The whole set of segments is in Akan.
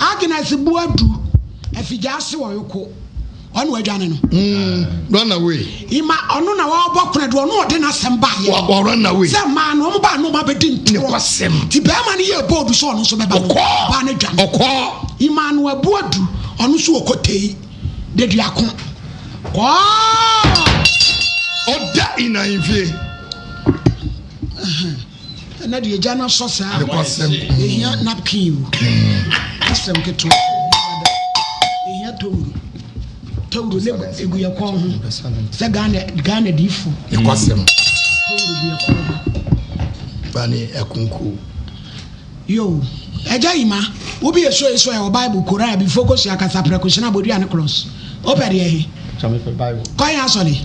Agnes Boadu, Afigya-ase Ɔyoko, ɔno wadwane no. Run away. Ima ɔno na ɔbɔ kona do, ɔno ɔde n'asɛm ba yɛ. Wa run away. Sɛ mmaa no, wɔn ba no ma bɛdi ntorɔ. Ne kwasɛm. Ti bɛrima no yɛ bɔɔdu sɛ ɔno nso bɛba no. Ɔkɔ. Ɔbaa no dwane. Ɔkɔ. Emmanuel Boadu, ɔno nso wɔ Kotei, Deduako. Kɔɔ. Ɔda in ahemfie. Ɛnɛ deɛ gya no asɔ saa. Ne kwasɛm. Ehia napkin o. Asɛm ketewa. Ehia towuro. Towuro ne egu yɛ kɔn ho. Sɛ Ghana Ghana diifo. Ne kwasɛm. Towuro gu yɛ kɔn ho. Bani akunku. Yo, Agya Yima, wo bi esuo esuo ɛwɔ Bible, Koran, Abifo kosua, kasaprɛko, hyena, bodua ne cross. Wopɛ deɛ he? Kyɛ mepɛ Bible. Kɔ he asɔre?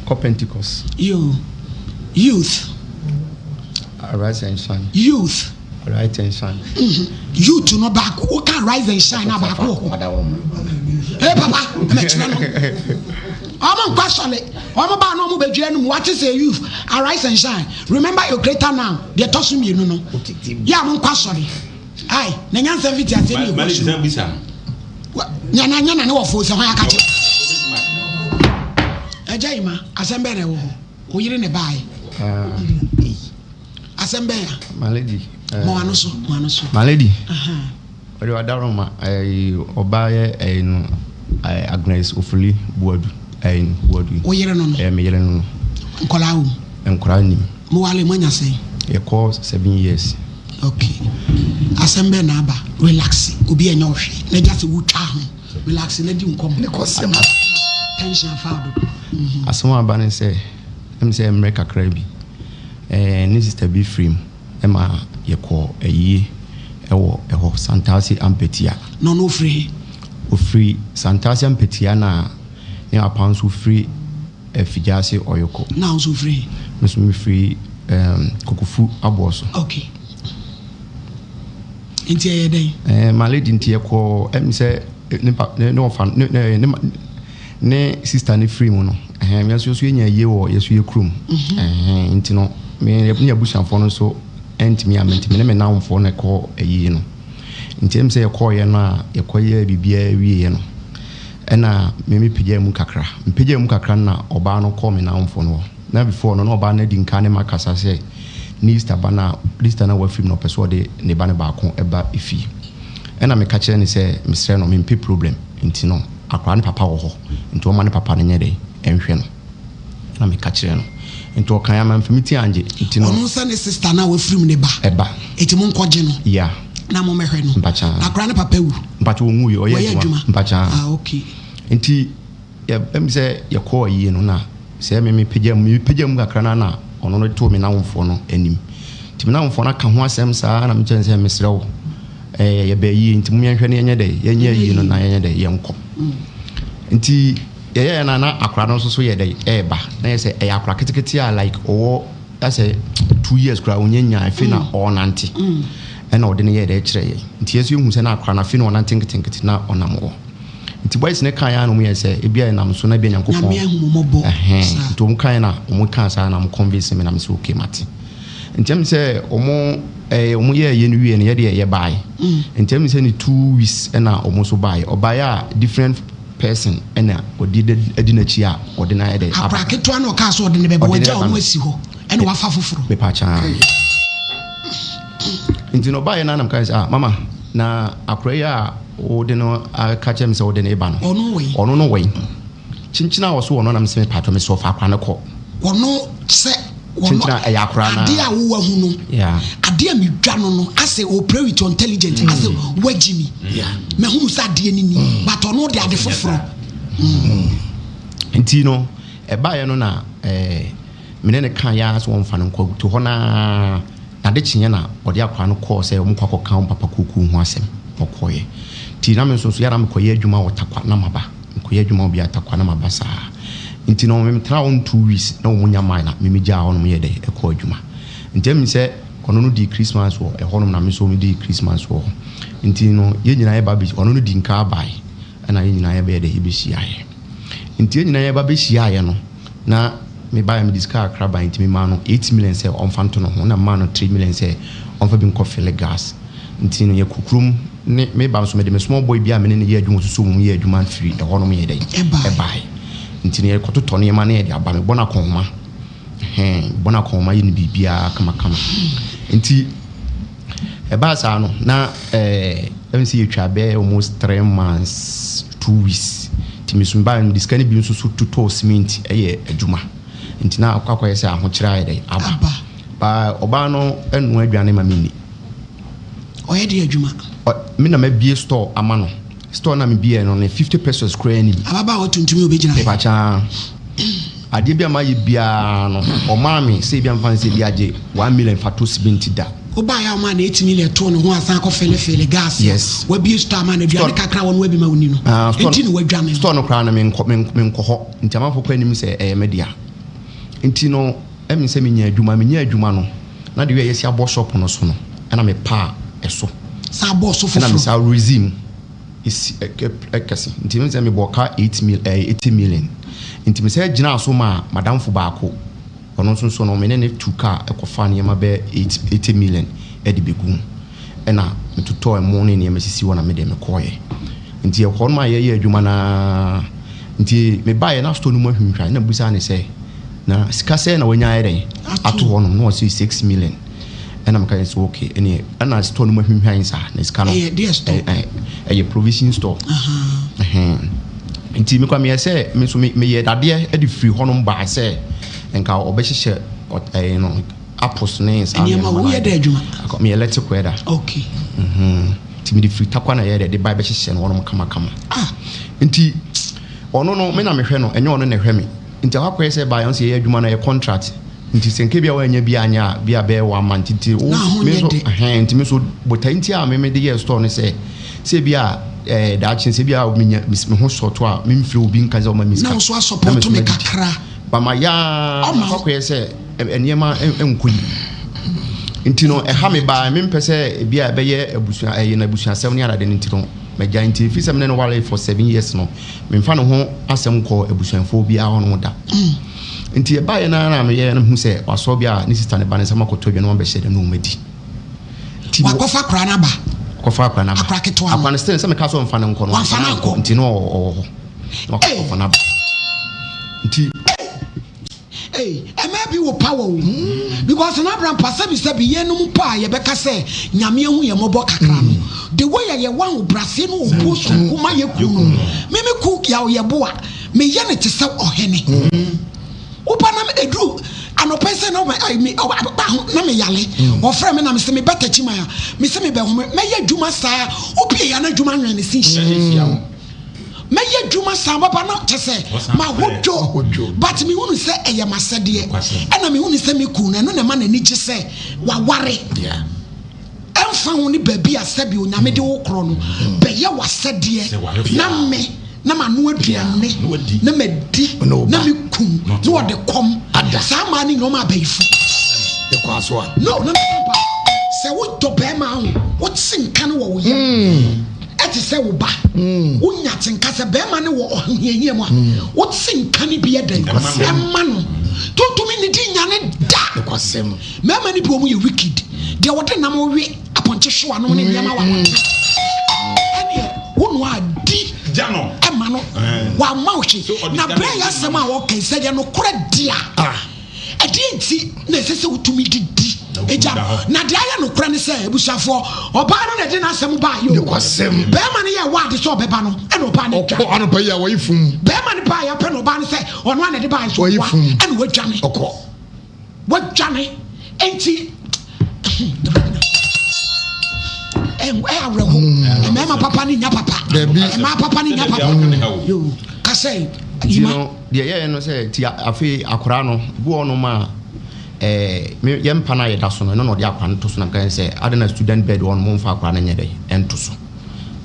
Kɔ Pentecost. Yo, Youth. Arise and shine. Youth. Arise and shine. Youth no baako, woka rise and shine na baako wɔ hɔ. Hey papa, mɛkyerɛ no. Ɔmo nkɔ asɔre, ɔmo baa na ɔmo bɛdwira no mu, wate sɛ youth, arise and shine. Remember your creator now, deɛ ɛtɔ so mmienu no. Yɛ a mo nkɔ asɔre. Ai, na nyansa mfiti aseɛ ne Mali ɛgu sɛ bisa no. Nyana nyana ne wɔfo sɛ hwan aka kyerɛ. Agya yi ma, asɛm bɛn na ɛwɔ hɔ? Wo yere ne baeɛ. Asɛm bɛn a? My lady. Ma w'ano so, ma w'ano so. My lady. Ɔde wadaroma ɛyi ɔbaa yɛ ɛyi no ɛɛ Agnes Ofoli Buadu ɛyi Buadu. Wo yere no no. Ɛyɛ me yere no no. Nkɔlaa wɔ mu. Nkɔlaa nim. Mo wale mo anya sɛn? Yɛkɔ 7 years. Okay. Asɛm bɛn na aba? Relax. Obi ɛnyɛ wo hwee. Na gya sɛ wotwa ho. Relax na di nkɔmmɔ. Ne kwasɛm. Tension afa do. Asɛm a aba ne sɛ ɛm sɛ mmerɛ kakra bi ne sister bi firi mu ɛma yɛkɔ ayie ɛwɔ ɛhɔ Santase Ampetia. Na ɔno ofiri he? Ofiri Santase Ampetia na ne papa nso firi Afigyase Ɔyoko. Na wo nso ofiri he? Me nso mefiri Kokofu Aboɔso. Okay. Nti ɛyɛ dɛn? My lady, nti yɛkɔ ɛm sɛ ne pa ne ne ɔfa ne ne ne ne sister ne firi mu no, ɛhɛn, yɛn nso so yɛnya yie wɔ yɛn so yɛ kurom. Ɛhɛn, nti no me ne abusuafoɔ no nso ɛntumi ama, nti me ne me namfoɔ na ɛkɔ ayie no. Nti ɛm sɛ yɛkɔɔyɛ no a, yɛkɔyɛ biribiara wieɛ no, ɛna me mepagyaa mu kakra, mpagyaa mu kakra no na ɔbaa no kɔɔ me namfoɔ no hɔ. Na before no na ɔbaa no adi nka ne ma kasa sɛ ne sister ba no a ne sister no a wafiri mu no, ɔpɛ sɛ ɔde ne ba no baako ɛba efie. Ɛna meka kyerɛ ne sɛ mesrɛ no, mempɛ problem, nti no akwaraa ne papa wɔ hɔ, nti ɔma ne papa no nyɛ dɛ ɛnhwɛ no. Na meka kyerɛ no, nti ɔkan ama mfa me ti angye, nti no Ɔno sɛ ne sister na wafiri mu ne ba. Ɛba. Eti mo nkɔgye no. Ya. Na mo mɛhwɛ no. Mpakyaa. Na akwaraa ne papa wu. Mpakyaa, wɔn wu yɛ ɔyɛ Wɔyɛ adwuma. adwuma. Mpakyaa. Ah, okay. Nti yɛ ɛm sɛ yɛkɔɔ ayie no, na sɛ me mepagya mu, mepagya mu kakra na ɔno no too me namfoɔ no anim, nti me namfoɔ no aka ho asɛm saa na mekyerɛ no sɛ mesrɛ wo, yɛbɛ yie, nti mo yɛnhwɛ no, yɛnyɛ dɛ yɛnyɛ ayie no na yɛnyɛ dɛ yɛnkɔ. Nti yɛyɛɛ no na akwaraa no nso so yɛ dɛ ɛɛba na yɛ sɛ ɛyɛ akwaraa ketekete a like ɔwɔ asɛ 2 years koraa ɔnyɛ nya afei na ɔrenante, ɛna ɔde no yɛɛ dɛ kyerɛ yɛn. Nti yɛn nso yɛhu sɛ na akwaraa no afei na ɔnante nketenkete na ɔnam hɔ. Nti boys ne kan ya na ɔmo yɛ sɛ ebi a ɛnam so na ebi a Nyankopɔn Nyame ahu mo mmɔbɔ. Ɛhɛn. Saa. Nti ɔmo kan na ɔmo kan saa na ɔmo convince me na me sɛ okay, mate. Nti ɛmi sɛ ɔmo ɔmo yɛ yɛ no wie no, yɛde yɛ bae. Nti ɛmi sɛ ne 2 weeks ɛna ɔmo nso bae. Ɔbae a, different person ɛna ɔde adi n'akyi a ɔde n'ayɛ dɛ aba. Akwaraa ketewa na ɔkaa sɛ ɔde ne bɛba. Ɔde ne Wagya bɛba ɔno no. asi hɔ ɛna wafa foforɔ. Mepa kyaa. Nti na ɔbaeɛ no anam ka sɛ, "Ah mama, na akora yi a wode no aka kyerɛ me sɛ wode ne ba no, Ɔno wɔ yi. Ɔno no wɔ yi kyenkyene a ɔso wɔ no?" Nam sɛ mepatɔ me sɛ ɔfa akora no kɔ. Ɔno sɛ ɔno Kyenkyene a ɛyɛ akora na adeɛ a wowɔ hu no, adeɛ a medwa no, asɛ ɔpray with your intelligence, asɛ wagyi mi mahunu sɛ adeɛ no ni, but ɔno de ade foforɔ. Nti no ɛbaeɛ no na mene ne ka yɛ sɛ wɔmfa no nkɔ to hɔ naa na ade kyeɛ na ɔde akora no kɔɔ sɛ ɔmo kɔ akɔka wɔn papa kuku ho asɛm. Ɔkɔɔyɛ, nti na me nso so yɛra mekɔyɛ adwuma wɔ Takwa na maba, mekɔyɛ adwuma wɔ bi Atakwa na maba saa. Nti no metena hɔ 2 weeks na wɔn nya man na meme gyaa hɔ nom yɛ dɛ ɛkɔ adwuma. Nti ɛmi sɛ ɔno no di Christmas wɔ ɛhɔnom na me nso me di Christmas wɔ hɔ. Nti no yɛn nyinaa yɛba bi, ɔno no di nka abae, ɛna yɛn nyinaa yɛbɛyɛ dɛ yɛbɛhyiaeɛ. Nti yɛn nyinaa yɛba bɛhyiaeɛ no na mebaeɛ, mede sika kakra baeɛ, nti memaa no 8 million sɛ ɔmfa nto ne ho, na memaa no 3 million sɛ ɔmfa bi nkɔ fill gas. Nti no yɛkɔ kurom. ne meba nso mede me small boy bi a me ne no yɛ adwuma ɔsusu mu yɛ adwuma firi ɛhɔ nom yɛ dɛn ɛbae. Nti no yɛkɔtotɔ nneɛma na yɛde aba mebɔ no akɔnhoma ɛhɛn mebɔ no akɔnhoma yɛ no biribiara kamakama. Nti ɛbaa saa no na ɛɛ ɛm sɛ yɛtwa bɛyɛ almost 3 months 2 weeks nti me so mebaeɛ no mede sika no bi nso so totɔɔ cement ɛyɛ adwuma nti na akɔ akɔyɛ sɛ ahokyerɛ ayɛ dɛn aba. Ba ɔbaa no ɛnoa aduane ma menni. Ɔyɛ de adwuma. Me na mabie store ama no. Store na mebie no ne 50 pesos koraa anim. Ababaawa tuntum yi obɛgyina. Mepakyaa adeɛ bi a mayɛ biara no ɔmaa me sɛ ebi amfa nsɛ bi agye 1 million fa to cement da. Wobaeɛ a ɔmaa no 8 million too ne ho asan akɔ felefele gas. Yes. Wabie store ama no aduane kakra wɔn wabi ma woni no. Ah, store Enti na wadwane no. Store no koraa no menkɔ menkɔ hɔ nti amanfoɔ koraa anim sɛ ɛyɛ me dea. Nti no ɛmi sɛ menya adwuma menya adwuma no na deɛ yɛsi abɔ shop no so no ɛna mepaa ɛso. Saa bɔɔ so ɛna foforɔ. Mesa resume esi ɛkɛse nti mi sɛ mebɔ ka 8 mil 80 million nti mi sɛ gyina so ma madamfo baako ɔno nso so no me ne ne tu kaa ɛkɔfa nneɛma bɛyɛ 80 million ɛde bɛgu mu ɛna metotɔ ɛmo ne nneɛma sisi hɔ na me deɛ mekɔɔyɛ nti ɛhɔ nom a yɛyɛ adwuma naa nti mebaeɛ na store no mu ahwinhwan na busa ne sɛ na sika sɛ na wanya ayɛ dɛn ato hɔ nom na ɔsɛ 6 million ɛna meka sɛ okay ɛneɛ ɛna store no mu ahwinhwan saa na sika no Ɛyɛ deɛ store? Ɛyɛ provision store. Ɛhɛn. Nti mekɔ meyɛ sɛ me nso meyɛ dadeɛ de firi hɔnom baa sɛ nka ɔbɛhyehyɛ ɛyɛ no apples ne saa Nneɛma, nneɛma no woyɛ ayɛ. dɛ adwuma? Meyɛ electric welder. Nti mede firi Takwa na ɛyɛ dɛ de ba bɛhyehyɛ no hɔnom kamakama. Nti ɔno no me na mehwɛ no ɛnyɛ ɔno na ɛhwɛ me nti akɔ akɔyɛ sɛ baayɛ sɛ yɛyɛ adwuma no ɛyɛ contract nti sɛ nke bi a wɔanya bi anyɛ a bi a bɛyɛ 1 month nti wo Na ho me nyɛ nso de. Ɛhɛn nti me nso botae nti a me mede yɛ store no sɛ bi a daakye sɛ bi a menya me ho sɔto a memfiri obi nka sɛ ɔma me sika Na wo so Na me asɔpɔto nso me madidi. Kakra. Bama yaa Ɔma wo. akɔyɛ sɛ nneɛma nkɔ yi nti no ɛha me baa mempɛ sɛ ebi a ɛbɛyɛ abusua ɛyɛ no abusuasɛm ne adade no nti no magya nti ɛfiri sɛ mene no ware for 7 years no memfa ne ho asɛm kɔ abusuafoɔ biara hɔ no da nti ɛbaeɛ no ara na meyɛ no hu sɛ wasɔ bi a ne sister ne ba ne nsɛm akɔtɔ adwa no wabɛhyɛ dɛ no ɔmadi nti Wakɔfa akora no aba. Kɔfa akora no aba. Akora ketewa no. Akora no still sɛ meka sɛ ɔmfa no nkɔ no Wamfa no ankɔ. Nti na ɔwɔ hɔ na wakɔfa no aba nti Hey, ɛmɛ bi wɔ power o because na Abraham pa sɛbi yɛnum pa a yɛbɛka sɛ Nyame ehu yɛ mɔbɔ kakra no the way yɛ yɛ wa ahobrɛaseɛ no obuo sonko ma yɛ ku no mímí ku yà yɛ bo a meyɛ ne te sɛ ɔhene woba na eduru anɔpɛ sɛ na ɔbɛ ayi mi ɔba ho na me yale ɔfrɛ mi na mi sɛ mi bɛ tɛkyi ma ya mi sɛ mi bɛ home mɛyɛ adwuma saa opie ya na adwuma nwɛn ne si nhyɛ mɛyɛ adwuma saa baba na kyɛ sɛ ma ho dwo but mi hunu sɛ ɛyɛ ma sɛdeɛ ɛna mi hunu sɛ mi kun no ɛno na ɛma n'ani gye sɛ waware ɛnfa ho ne baabi a sɛbi Onyame de wo korɔ no bɛyɛ w'asɛdeɛ na me na ma no aduane na ma di na me kum na ɔde kɔm saa maa ne nyɛ ɔma abɛyifo no na mpa sɛ wodɔ bɛrima ho wote nka no wɔ wo yam ɛte sɛ wo ba wonya te nka sɛ bɛrima no wɔ ɔhohiahia mu a wote nka no bi ɛdɛn ɛma no tontumi ne di nyane da. Mmarima no bi wɔn yɛ wicked deɛ wɔde nam we apɔnkye hyew ano ne nneɛma wɔ abɔnten ɛneɛ wo noa di ɛma no wama wo hwe na berɛ yɛ asɛm a wɔka sɛ yɛ nokorɛ dea ɛdeɛ nti na ɛsɛ sɛ wotumi didi agya na deɛ ayɛ nokorɛ ne sɛ abusuafoɔ ɔbaa no na ɛde n'asɛm baa yɛ o bɛrima no yɛ waade sɛ ɔbɛba no ɛna ɔbaa no dwa ɔkɔ anɔpa yi a wɔyi fum bɛrima no baa yɛ apɛ na ɔbaa no sɛ ɔno ana de baa yɛ so Wɔyi ɔboa fum. ɛna wadwane ɔkɔ wadwane nti ɛ awerɛho mmarima papa ne nya papa Dabi. mmaa papa ne nya papa yo kasɛ nti yima no deɛ yɛyɛ no sɛ ti afei akwaraa no bi wɔ hɔnom a me yɛn mpa no a yɛda so no ɛno na ɔde akwaraa no to so na nka sɛ ade na student bed wɔ no momfa akwaraa no nyɛ dɛ ɛnto so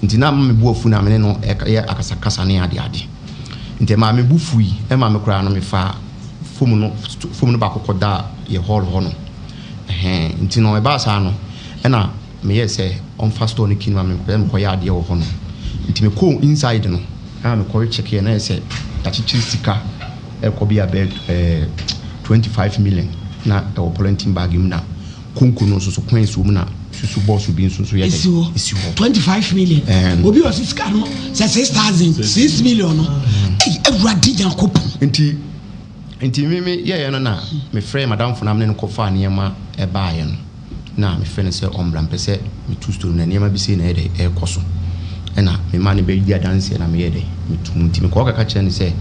nti na ama me bu afu na me ne no yɛ akasakasa ne ade ade nti ɛmaa me bu fui ɛma me koraa no mefa foam no baako kɔda yɛ hall hɔ no ɛhɛn nti no ɛbaa saa no ɛna meyɛ sɛ ɔmfa store no key no ma me mekɔyɛ mekɔyɛ adeɛ wɔ hɔ no nti mekɔɔ inside no a mekɔre check yɛ na yɛ sɛ yɛakyekyere sika ɛkɔ bi a bɛyɛ 25 million na ɛwɔ polythene bag mu na konko no nso so coins wɔ mu na susu bɔɔso bi nso so yɛ Esi dɛ hɔ. esi hɔ. 25 million. Obi ɔsi sika no sɛ 6,000 6 million no. Ɛyi Awurade Nyankopɔn. Nti me me yɛyɛ no na mefrɛ madamfo na mene no kɔfaa nneɛma ɛbaeɛ no, na mefrɛ no sɛ ɔmmra, mpɛ sɛ metu story na nneɛma bi sei na ɛyɛ dɛ ɛrekɔ so, ɛna mema no bɛdi adanseɛ na meyɛ dɛ metu mu. Nti mekɔɔ kaka kyerɛ no sɛ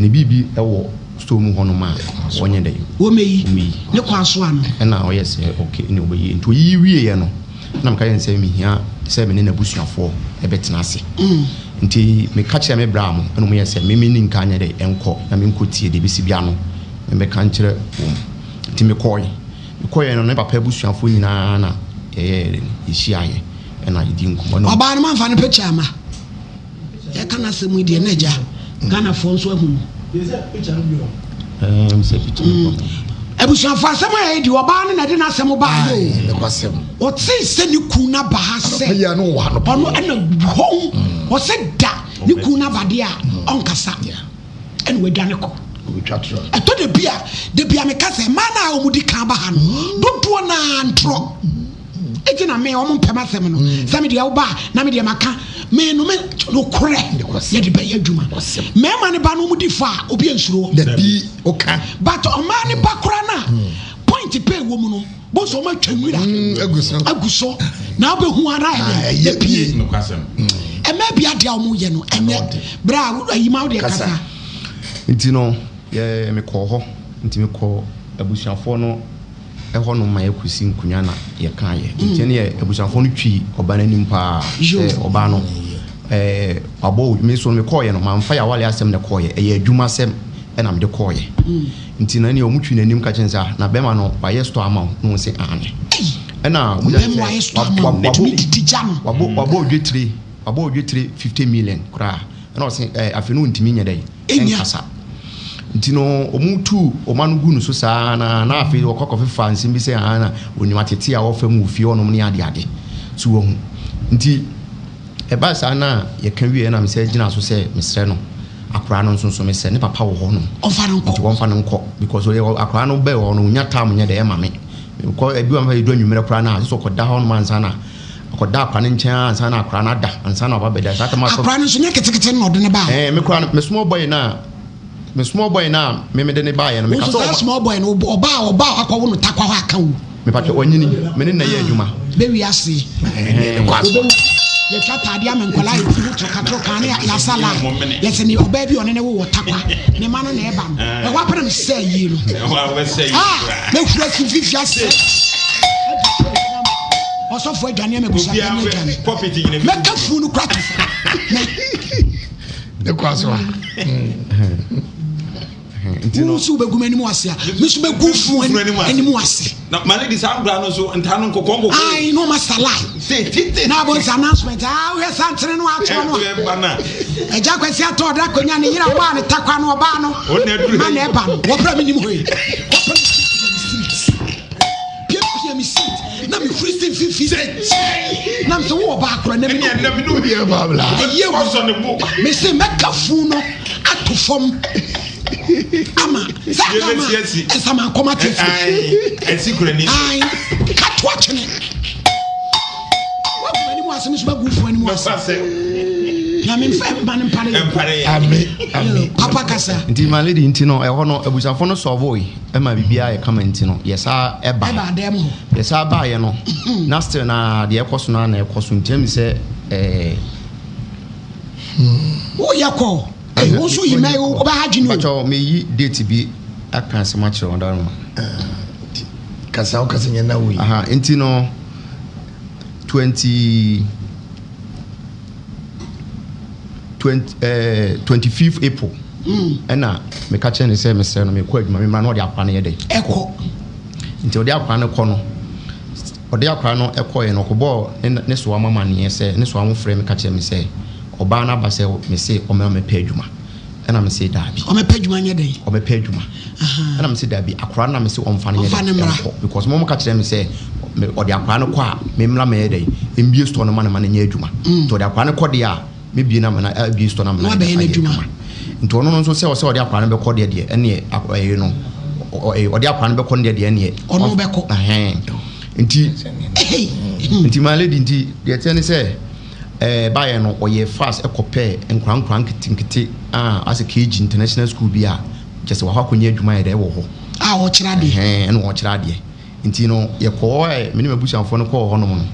ne biribi ɛwɔ store mu hɔnom a, ɔnyɛ dɛ Wɔmɛyi. Wɔmɛyi. Ne kwan so ano. Ɛna ɔyɛ sɛ okay, ne ɔbɛyi. Nti ɔyiyi wieɛ no, na meka kyerɛ no sɛ mehia sɛ me ne n'abusuafoɔ ɛbɛtena ase. Nti meka kyerɛ me bra mo, ɛna ɔmo yɛ sɛ meme ne nka nyɛ dɛ ɛnkɔ na menkɔ tie deɛ ɛbɛsi bia no, mebɛka nkyerɛ wɔn. Nti mekɔeɛ no, ne papa abusuafoɔ nyinaa na yɛyɛ yɛhyiaeɛ ɛna yɛdi nkɔmmɔ ɛna Ɔbaa no mamfa no picture ama. Yɛka n'asɛm yi deɛ na agya Ghanafoɔ nso ahu no. Sɛ picture no kɔ. Abusuafoɔ, asɛm a yɛdi, ɔbaa no na ɛde n'asɛm baa yɛ o. Nokwasɛm. Ɔtee sɛ ne kun n'aba ha sɛ Papa yi a no wɔ ha no. Ɔno ɛna hɔn ɔsɛ da ne kun n'aba deɛ a ɔnkasa ɛna wadwane kɔ. Obetwa torɔ. Ɛtɔ da bi a, da bi a meka sɛ mmaa no a wɔn di kan ba ha no dodoɔ naa ntorɔ. Eti na me wɔn mpɛm asɛm no sɛ me deɛ woba a na me deɛ maka me no me nokorɛ yɛde bɛyɛ adwuma. Mmarima no ba no wɔn di fa a, obi nsuro. Dabi, oka. But ɔmaa ne ba koraa na point pay wɔ mu no bó sɛ ɔmo atwa nwura Agu so. Agu so na abɛhu ara Ah, ɛyɛ ɛyɛ pie. Nokwasɛm. Ɛmɛ bi adeɛ a ɔmo yɛ no ɛnyɛ bere a ayi ma wodeɛ Kasa. kasa. Nti no yɛ mekɔɔ hɔ, nti mekɔ abusuafoɔ no ɛhɔ nom ma yɛkɔsi nkonnwa na yɛkaeɛ. Nti ɛne yɛ abusuafoɔ no twi ɔba no anim paa Yo. sɛ ɔbaa no wabɔ me so no. Mekɔɔyɛ no, mamfa yɛ awale asɛm na ɛkɔɔyɛ, ɛyɛ adwuma asɛm ɛna mede kɔɔyɛ. Nti no ɛne ɔmo twi n'anim ka kyerɛ no sɛ, ah, na bɛrima no wayɛ store ama wo? Na wɔn sɛ aane. Ɛna ɔmo Bɛrima wayɛ store ama wo, tumi didi gya no. Wabɔ odwetire 50 million koraa. Ɛna ɔsɛ afei no ntumi nyɛ dɛ Ɛnya. ɛnkasa. Nti no ɔmo tu ɔmo ano gu no so saa na afei ɔkɔ kɔfefa nsɛm bi sɛ ah, na onim atete a wɔfa mu wɔ fie hɔnom ne ade ade so wɔ ho. Nti ɛbaa saa na yɛka wie na mesɛ gyina so sɛ mesrɛ no, akwaraa no nso mesrɛ ne papa wɔ hɔnom. Ɔmfa no nti nkɔ. Wɔmfa no nkɔ because ɔyɛ akwaraa no bɛɛ hɔ no, onya tam nyɛ dɛ ɛma me kɔ ebi wɔn fa edu anwummerɛ koraa na sɛ ɔkɔda hɔ nom ansa na ɔkɔda akwaraa no nkyɛn ansa na akwaraa no ada ansa na ɔba bɛda saa tam asɔ. Akora no nso nyɛ ketekete no na ɔde ne baa. Me koraa no, me small boy na me small boy na me me de ne baayɛ no, me Wo ka nso sɛ saa ɔba small boy no, ɔbaa akɔwo no takwa hɔ aka wo. Me patwɛ, ɔnyini, me ne na yɛ adwuma. Bɛwi ase. Nokwasɛm. Wobɛwu yɛtwa ataadeɛ ama nkwadaa yɛ ti ho torokatoroka ne yɛasa la yɛsɛ ne ɔbaa bi ɔne ne wo wɔ takwa ne ma no na ɛba no ɛhɔ apɛ na mesɛ yie no. Ɛhɔ a wobɛsɛ yi Ah, koraa. mɛhura si mfimfini ase, ɔsɔfo adwane ama abusua Obiara ne adwane. bɛ pulpit nyina bi. Mɛka funu no kora to fam. Ne kɔ so a. Nti no Wo nso wobɛgu m'anim ase a, me nso bɛgu funu Funu anim ase. anim ase. Na my lady, saa nkwadaa no nso ntaa no nkɔkɔɔ nkɔkɔɔ. Ai, na ɔma salai. Sɛ tete. Na abɔ nsa announcement ah, wohwɛ santene no atoɔ no a, Ɛbɛ na. Agya Kwasi atɔ ɔda akonnwa ne yere a ɔbaa ne takwa no, ɔbaa no Ɔno na aduru ma ha na yi. ɛba no wɔbrɛ me nim hɔ yi, wɔpɛ me piapia me seat, piapia me seat na mehuri si mfimfini sɛ na mesɛ wowɔ baa korɔ na Ɛne me ɛnam ne obi. Yɛ babla. Ɛyɛ wo. Ɔsɔ ne bo. Mese mɛka funu no ato fam ama sɛ ama Yɛbɛsi asi. ɛsamankɔma te fi. Ayi, ɛsi kura ni. Ai, ka to atwene, wagu m'anim ase, me so bɛgu fo anim ase. Nokwasɛm. Nyame mfa mma no mpare yɛ. Ɛmpare yɛ. Ami ami. Papa kasa. Nti my lady, nti no ɛhɔ no abusuafoɔ no sɔɔvoe ɛma biribiara yɛ kama. Nti no yɛsa ɛba. Ɛba adan mu hɔ. Yɛsa baayɛ no na still na deɛ ɛkɔ so no na ɛkɔ so. Nti ɛmi sɛ Woyɛ kɔ wo nso yi mɛ wobɛha dwene o. Mpakyɛw, meyi date bi aka asɛm akyerɛ wɔn daroma. Kasa, wo kasa nyɛ na wo yi. Aha, nti no 25 April ɛna meka kyerɛ ne sɛ mesrɛ no, mekɔ adwuma, memmra na ɔde akora no yɛ dɛ ɛkɔ. Nti ɔde akora no kɔ no, ɔde akora no ɛkɔɛ no, ɔkɔbɔɔ ne soa mama neɛ sɛ ne soa mo frɛ me ka kyerɛ me sɛ ɔbaa no aba sɛ mese ɔmɛma mɛpɛ adwuma. Ɛna mese daabi. Ɔmɛpɛ adwuma nyɛ dɛn? Ɔmɛpɛ adwuma. Ɛna mese daabi, akora no na mese ɔmfa no yɛ Ɔmfa dɛ no mmra. ɛnkɔ because mo ka kyerɛ me sɛ ɔde akora no kɔ a, memmra mɛyɛ dɛ mbie store no ma no ma no nyɛ adwuma. Nti ɔde akora no kɔ deɛ a, mebie no ama no abie store no ama no Na wabɛyɛ ayɛ n'adwuma. adwuma. Nti ɔno no nso sɛ ɔsɛ ɔde akora no bɛkɔ deɛ ɛneɛ ɛyɛ no ɔde akora no bɛkɔ no deɛ ɛneɛ Ɔno bɛkɔ. Ɛhɛn. Nti Hey. Nti my lady nti deɛ ɛteɛ ne sɛ ɛɛ baeɛ no ɔyɛ fast ɛkɔpɛɛ nkora nkora nketenkete a asɛ KG international school bi a kyɛ sɛ wakɔ akɔnya adwuma yɛ dɛ wɔ hɔ. A ɔkyerɛ adeɛ. Ɛhɛn ɛna ɔkyerɛ adeɛ. Nti no yɛkɔɔ hɔ ɛ me ne m'abusuafoɔ no kɔɔ hɔnom no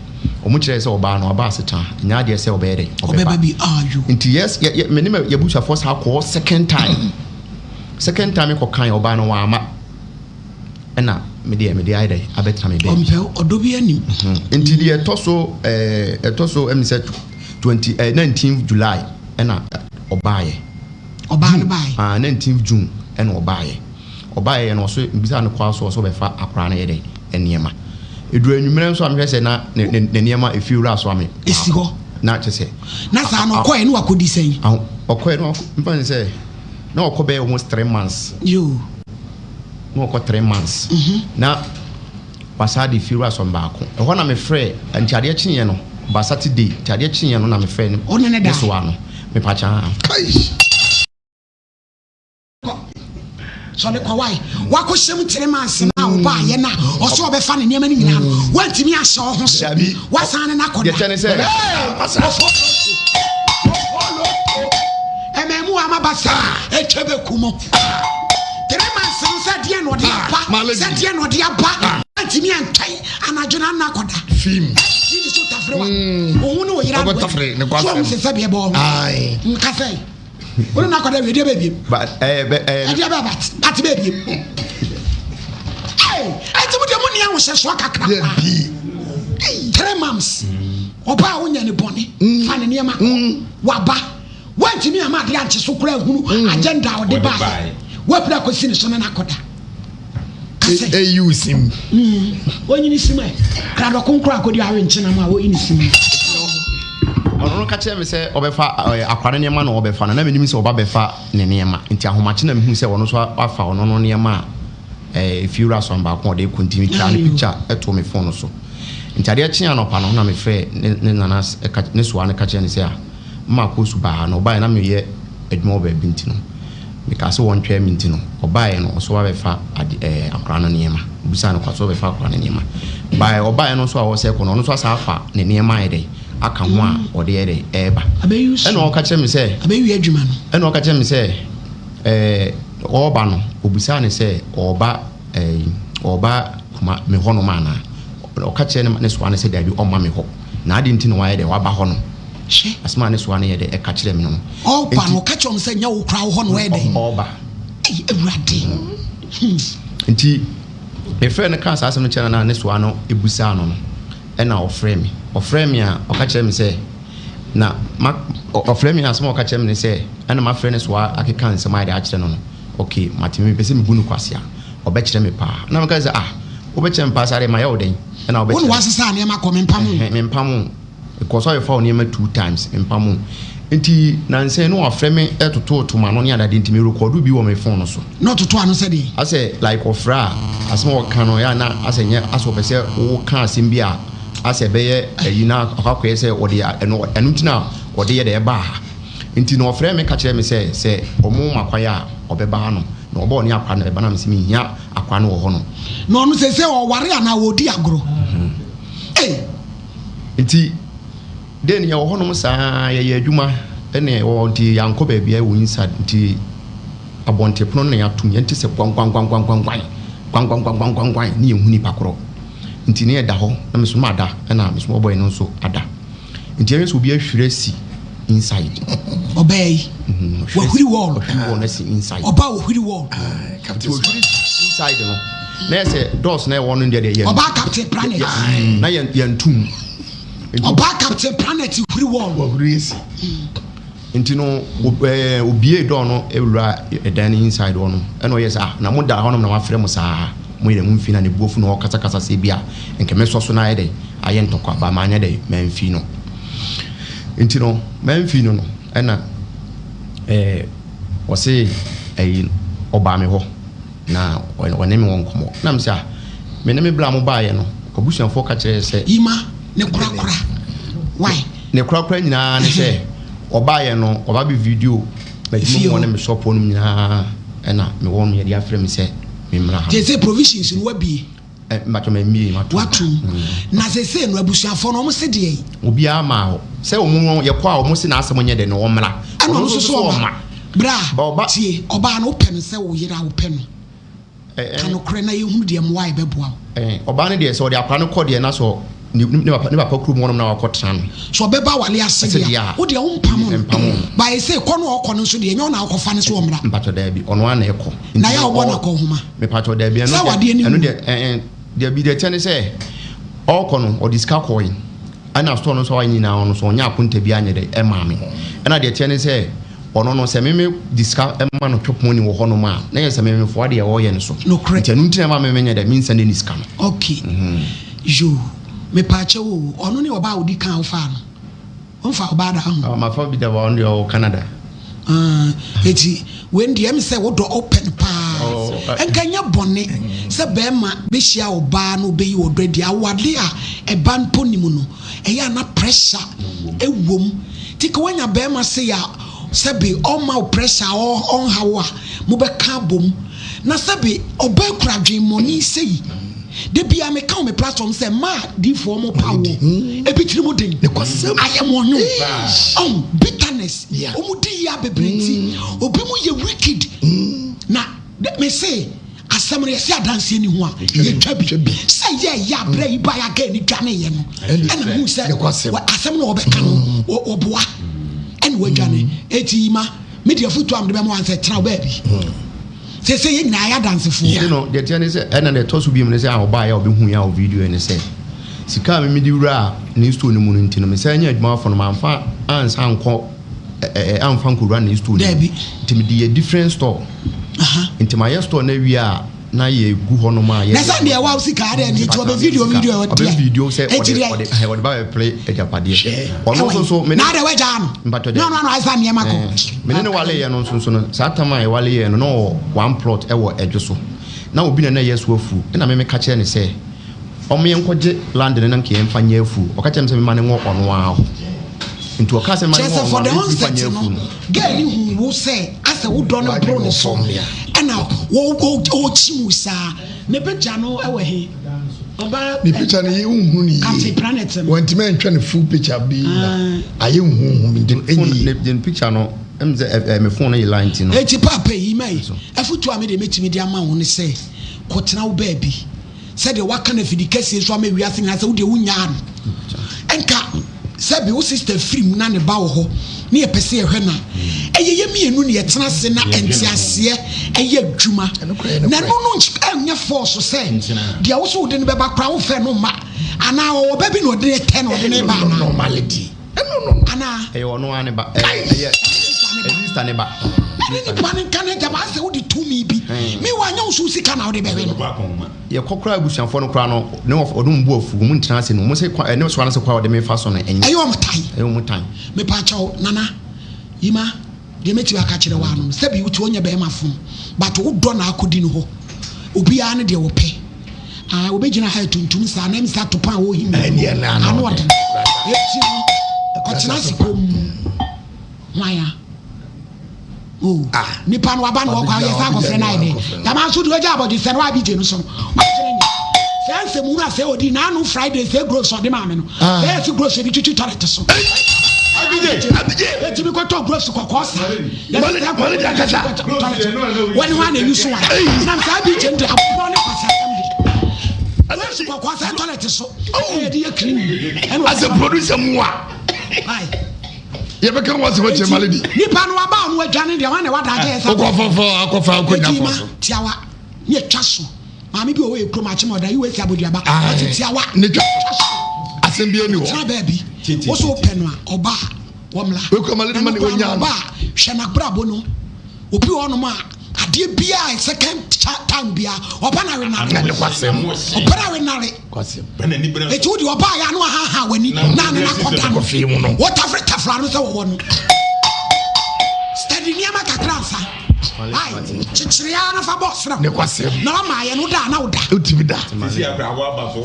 wɔn kyerɛɛ sɛ ɔbaa no ɔba asetena ɛnyɛ adeɛ sɛ ɔbɛyɛ dɛ Ɔbɛba bi ayo. Nti yes yɛ yɛ me ne m'abusuafoɔ saa kɔɔ second time second time kɔkan ɔbaa no wamma. Ɛna me deɛ mede ayɛ dɛ abɛtena me baabi. Ɔmpɛ ɔdɔ bi anim. Nti deɛ ɛtɔ so ɛɛ ɛtɔ so ɛmi sɛ 20 ɛɛ 19 July ɛna ɔbaayɛ. Ɔbaa no baayɛ. Ah 19 June ɛna ɔbaayɛ. Ɔbaayɛ no ɔso mbisa no kɔ so ɔso bɛfa akwaraa no yɛ dɛ nneɛma. Eduru anwummerɛ nso a mehwɛ sɛ na ne ne ne nneɛma efi wura so ame. Esi hɔ. Na kyɛ sɛ. Na saa no ɔkɔɛ no wakɔdi sɛn? Ɔkɔɛ no mfa ne sɛ na ɔkɔ bɛyɛ almost 3 months. Yoo. Na ɔkɔ 3 months na wasaa de fi wura sɔm baako ɛhɔ na mefrɛ nti adeɛ kyeeɛ no ba Saturday nti adeɛ kyeeɛ no na mefrɛ ne Ɔne ne da. ne soa no mepakyaa. Kɔ sɔre kɔ wae wakɔhyɛ mu 3 months na ɔbaayɛ no a ɔsɛ ɔbɛfa ne nneɛma no nyinaa no woantumi ahyɛ wo ho so Dabi. wasan ne no akɔda. Deɛ kyɛ ne sɛ Ɛmɛ mu ama ba saa atwa bɛku mu 3 months no sɛ deɛ na ɔde aba Malady. sɛ deɛ na ɔde aba antumi antwɛn anadwo no ana akɔda Fim. ɛne so tafere wa òun ne oyera Ɔbɛtafere ne kɔ so ɔmo asɛm. sɛ sɛ deɛ bɔ ɔho Aye. nka sɛ wone no akɔda wie deɛ bɛbiem But ɛɛ bɛ ɛɛ ɛdeɛ bɛ bat bat bɛbiem ɛnti mo deɛ mo nni ahohyɛsoɔ kakra Deɛ paa bi. 3 months ɔbaa a wonya ne bɔne fa ne nneɛma kɔ waba woantumi ama adeɛ ankye so koraa hunu agenda a ɔde Ɔde baeɛ baeɛ. woapira akɔsi ne so ne no akɔda kasɛ Eyi wo sim. ɔnyini sim ɛ kradɔko nkora akɔdi awe nkyenam a wɔyi ne sim. Ɔno no ka kyerɛ me sɛ ɔbɛfa ɛɛ akwaraa no nneɛma na ɔbɛfa no na menim sɛ ɔba bɛfa ne nneɛma nti ahomakye na mehu sɛ ɔno nso afa ɔno no nneɛma a ɛɛ efi wura sɔn baako a ɔde kɔ nti metwa ne Ayo. picture ɛto me phone so nti adeɛ kye anɔpa no na mefrɛ ne nana ɛka ne soa no ka kyerɛ ne sɛ a mma akɔsu baa na ɔbaeɛ na meyɛ adwuma wɔ baabi nti no meka sɛ wɔntwɛn me nti no ɔbaeɛ no ɔso wabɛfa ade ɛɛ akwaraa no nneɛma obisaa no kwa so ɔbɛfa akwaraa no nneɛma baeɛ ɔbaeɛ no nso a ɔsɛ kɔ no ɔno nso asa afa ne nneɛma ayɛ dɛ aka ho a ɔde yɛ dɛ ɛɛba. Abɛyi so. Ɛna ɔka kyerɛ me sɛ abɛwie adwuma no. Ɛna ɔka kyerɛ me sɛ ɔɔba no obisaa ne sɛ ɔɔba ɛɛ ɔɔba kuma me hɔnom anaa ɔka kyerɛ ne soa no sɛ daabi ɔmma me hɔ na adi nti na wayɛ dɛ waba hɔ no. Hwɛ. Asɛm a ne soa no yɛ dɛ ɛka kyerɛ me no. Ɔba no ɔka kyerɛ ɔm sɛ nyɛ wo koraa wo hɔ no wɔyɛ dɛn? Ɔɔba. Ei, Awurade. Nti mefrɛ no kaa saa asɛm no kyerɛ no na ne soa no ebusaa no ɛna ɔfrɛ me ɔfrɛ me a ɔka kyerɛ me sɛ na ma ɔfrɛ me a asɛm a ɔka kyerɛ me ne sɛ ɛna mafrɛ ne soa akeka nsɛm ayɛ de akyerɛ no, okay mate me pɛ sɛ mebu no kwasea ɔbɛkyerɛ me paa na meka sɛ ah wobɛkyerɛ me paa saa deɛ mayɛ wo dɛn ɛna Wo ne wobɛkyerɛ me. wasesa nneɛma kɔ mempam wo. Ɛhɛn, mempam wo because ɔyɛ fa wo nneɛma two times mempam wo nti nansɛn no wafrɛ me ɛtototo ma no ne adade nti me record bi wɔ me phone no so. Na ɔtoto ano sɛ deɛ? Asɛ like ɔfrɛ a asɛm a ɔka no yɛ na asɛ nyɛ asɛ ɔpɛ sɛ woka asɛm bi a asɛ ɛbɛyɛ ayi na akɔ akɔyɛ sɛ ɔde ɛno nti na ɔde yɛ dɛ ɛbaa ha nti na ɔfrɛ me ka kyerɛ me sɛ ɔmo ma kwaeɛ a ɔbɛba ha no na ɔba ɔne akwa no ɛba na me sɛ mehia akwa no wɔ hɔ no. Na ɔno sɛ ɔware anaa wɔdi agorɔ? Ei. Nti den yɛwɔ hɔnom saa yɛyɛ adwuma ɛne ɛwɔ nti yɛankɔ baabi a ɛwɔ inside nti abɔntepono no na yɛatom yɛnte sɛ gwangwangwangwangwan gwangwangwangwangwan ne yɛnhu nipa korɔ nti ne yɛda hɔ na mesom ada ɛna mesom ɔbɔyɛ no nso ada nti yɛhwɛ sɛ obi ahwiri asi inside. Ɔbaa yi wahuri wall. Ɔhwiri wall no asi inside. Ɔbaa wahuri wall. Nti ɔhwiri inside no na yɛ sɛ doors na ɛwɔ no deɛ deɛ yɛn Ɔbaa Captain Planet. Na yɛn yɛntum. Ɔbaa Captain Planet huri wall. Wahuri esi. Nti no obie door no ewura ɛdan no inside hɔ no ɛna ɔyɛ sɛ ah na mo da hɔnom na wafrɛ mo saa mo yɛ dɛ mo mfi na ne buofu na ɔkasakasa sɛ bi a nkɛmɛ sɔ so na ayɛ dɛ ayɛ ntɔkwa ba ma anyɛ dɛ mamfi no nti no mamfi no ɛna ɔse ɛyi ɔbaa me hɔ na ɔne me wɔ nkɔmmɔ na me sɛ ah me ne me bla mo baayɛ no abusuafoɔ ka kyerɛ sɛ Yima ne korakora why? Ne korakora nyinaa ne sɛ ɔbaayɛ no ɔba bɛ video m'adwuma mu wɔ ne me shop hɔ nom nyinaa ɛna mewɔ no yɛde afrɛ me sɛ memmra ha. Te sɛ provisions no wabie. Mpakyɛ mammie, matom. Watom. Na seesei no abusuafoɔ no wɔn se deɛn? Obiara maa hɔ. Sɛ wɔn no yɛkɔ a wɔn se n'asɛm nyɛ dɛ no wɔmmra. Ɛna ɔno nso so ɔmma. Bra, Ba ɔba. tie, ɔbaa no wopɛ no sɛ wo yere a wopɛ no. Ka nokorɛ na yɛnhunu deɛ mmoa a ɛbɛboa wo. Ɔbaa no deɛ sɛ ɔde akwadaa no kɔ deɛ na sɛ ne ne papa ne papa kurom hɔnom na wakɔtena no. Sɛ ɔbɛba awale ase deɛ a, wo deɛ wompamo no. Mpamo no. Ba ɛsei kɔ no a ɔkɔ no nso deɛ ɛnyɛ wo na wokɔfa no sɛ ɔmmra. Mpakyɛ daabi, ɔno ara na ɛkɔ. Na yɛ a wobɔ no akɔnhoma. Mepakyɛ daabi, ɛno Sɛ awadeɛ no ɛno wu. deɛ ɛɛ dabi deɛ ɛkyɛ ne sɛ ɔrekɔ no ɔde sika kɔe ɛna store no nso a wayɛ nyinaa ɔno nso ɔnyɛ akonta bi anyɛ dɛ ɛmaa me ɛna deɛ ɛteɛ ne sɛ ɔno no sɛ meme de sika ma no twɛ pɔni wɔ hɔnom a na yɛ sɛ meme foa deɛ ɔreyɛ no so. Nokorɛ. Nti ɛno nti na ɛma meme nyɛ dɛ mensa ne ne sika no. Ok. Yoo. Mepaakyɛw oo, ɔno ne ɔbaa a odi kan a wofaa no? Wonfaa ɔbaa da ho? Oh, mafa bi da ba ɔno deɛ ɔwɔ Canada. Ah, eti wei deɛ ɛm sɛ wodɔ wopɛ no paa. Oh, Nka nyɛ bɔne sɛ bɛrima bɛhyia ɔbaa na ɔbɛyi ɔdɔ adi. Awade a ɛba mpo nim no, ɛyɛ a na pressure ɛwom. Nti ka woanya bɛrima sei a sɛbe ɔmma wo pressure a ɔnha wo a, mobɛka abom. Na sɛbe ɔbaa kura adwemmɔne sei. Da biara meka wɔ me platform sɛ mmaa diifoɔ mo pa woɔ ebi tiri mu den ayɛmɔnyo ɔn bitterness wɔn di yia bebree nti obi mu yɛ wicked na me se asɛm no yɛse adanseɛ ni ho a yɛtwa bi sɛ yɛ yɛ abrɛ yi ba yɛ aga ani dwane yɛ no ɛna mu sɛ asɛm no wɔbɛka no wɔboa ɛna wɔadwane eti ma me deɛ afotuo a mede bɛma wɔn sɛ tena wo baabi. Seesei yɛn nyinaa yɛ adansefoɔ. Nti no, deɛ ɛteɛ ne sɛ, ɛna deɛ ɛtɔ so biom ne sɛ a ɔbaeɛ a ɔbɛhui a ɔvideoɛ ne sɛ, sika a me mede wuraa ne store no mu no nti no, mesan nyaa adwumafoɔ no, mamfa ansan ankɔ ɛ ɛ amfa ankɔwura ne store no mu. Daabi. Nti mede yɛ different store. Aha. Nti mayɛ store no awie a, na yɛgu hɔnom a Na yɛyɛ sɛ deɛ ɛwɔ sika adeɛ nti nti ɔbɛ video video ɔbɛ deɛ video sɛ eti ɔde deɛ ɔde ɔde ba bɛpere agyapadeɛ. Ɔno nso so me ne na adeɛ wagyaa no Mpatwɔ na ɔno ano ayɛ sɛ nneɛma kɔ. Eh, me ne no waleeɛ no nso nso no, saa tam a yɛwaleeɛ no, na ɔwɔ one plot wɔ Ɛdwo so. Na obi na na ɛyɛ so afuo. Ɛna me meka kyerɛɛ no sɛ, ɔmo yɛnkɔgye land no na nka yɛmfa nyɛ afuo. Ɔka kyerɛɛ me sɛ memma no nwɔ ɔno ara hɔ. Nti ɔkaa sɛ memma no Kyerɛ nwɔ sɛ ɔno for ara the no, mentumi mfa onset nyɛ no, afuo no. girl no hu wo sɛ asɛ wo dɔ no boro ne so ɛna ɔkyi mu saa. Ne picture no wɔ he? Ɔbaa Ne picture no yɛ nhunu ne yie. Captain Planet no. Wɔntumi antwa ne full picture bi na ayɛ nhuhu nti no ɛnyɛ yie. Ne picture no ɛm sɛ ɛ me phone no yɛ line ti no. Eti paapa yi ma yi afutuo a me deɛ mɛtumi de ama wo ne sɛ kɔtena wo baabi sɛdeɛ waka no afidi kɛseɛ so ama wiase nyinaa sɛ wo deɛ wonyaa no nka sɛbi wo sister firi mu na ne ba wɔ hɔ ne yɛpɛ sɛ yɛhwɛ no a ɛyɛ yɛ mmienu ne yɛtena ase na nteaseɛ ɛyɛ adwuma na ɛno no ɛnyɛ force sɛ deɛ wo so wode no bɛba koraa wofɛ no mma anaa ɔwɔ ba bi na ɔde ne tɛ na ɔde ne ba anaa normality anaa ɛyɛ ɔno ara ne ba ɛyɛ sister ne ba ɛne nipa ne nka ne gyaba asɛ wode tumi bi me wa nyɛ wo so sika na wode bɛhwɛ no Yɛkɔ koraa abusuafoɔ no koraa no ne wɔn ɔde wɔn bo afu wɔn ntena ase no wɔn sɛ kwa ɛne soa no sɛ kwa ɔde me fa so no ɛnyɛ Ɛyɛ wɔn tan. Ɛyɛ wɔn tan. Mepaakyɛw Nana Yima deɛ mɛtumi aka kyerɛ wo ano no sɛbi wote ɔnyɛ bɛɛma fon but wo dɔ na akɔdi no hɔ obiara ne deɛ wɔpɛ ah obɛgyina ha atuntum saa na ɛmsa atopa a wɔhim Ɛneɛ na ano ano ɔden. ɔden ɛti no kɔtena ase komm hwan a. Oh, Ah. nipa no waba na ɔkɔ ayɛ sɛ akɔfrɛ no ayɛ dɛ dama nso deɛ ɔgya abɔdwesɛ no abigye no so no ɔkyerɛ nyɛ sɛ nsɛm wura sɛ ɔdi n'ano Friday sɛ gross ɔde maame no Ah. sɛ yɛsi gross ebi twitwi toilet so Abigye, abigye. etimi kɔtɔ gross kɔkɔɔ saa Mɔle- mɔle de akasa. wɔne hɔ a na eyi so wa nam sɛ abigye no de aborɔ ne kwasasɛm de gross kɔkɔɔ saa toilet so ɛna yɛde yɛ clean ɛna As a producer mu a. Aye. Yɛbɛka ho asɛm akyerɛ Malady. Nipa no waba ɔno adwane deɛ wane wada agye ɛsa. Wokɔ fɔfɔ akɔfa akɔ nya fɔ so. Tiawa ne atwa so. Maame bi wɔ hɔ yɛ kurom akyem ɔda US aboduaba. Ɔte tiawa. Ne twa so. Asɛm bi ani hɔ. Tena baabi. Wo so wopɛ no a ɔba a wɔmla. Wekura Malady ma ne onya no. Ɔba a hwɛ n'abrabɔ no. Obi wɔ hɔnom a adeɛ biara second time biara ɔba na wenare. Ɔba na wenare. Eti wo deɛ ɔbaa yɛ ano ahaha w'ani na ano n'akɔda no. Wɔtafere tafere ano sɛ wɔwɔ no. Steady nneɛma kakra nsa. Ai kyekyere ara na fa bɔ ɔsram. Na wama ayɛ no da na woda. Wotumi da.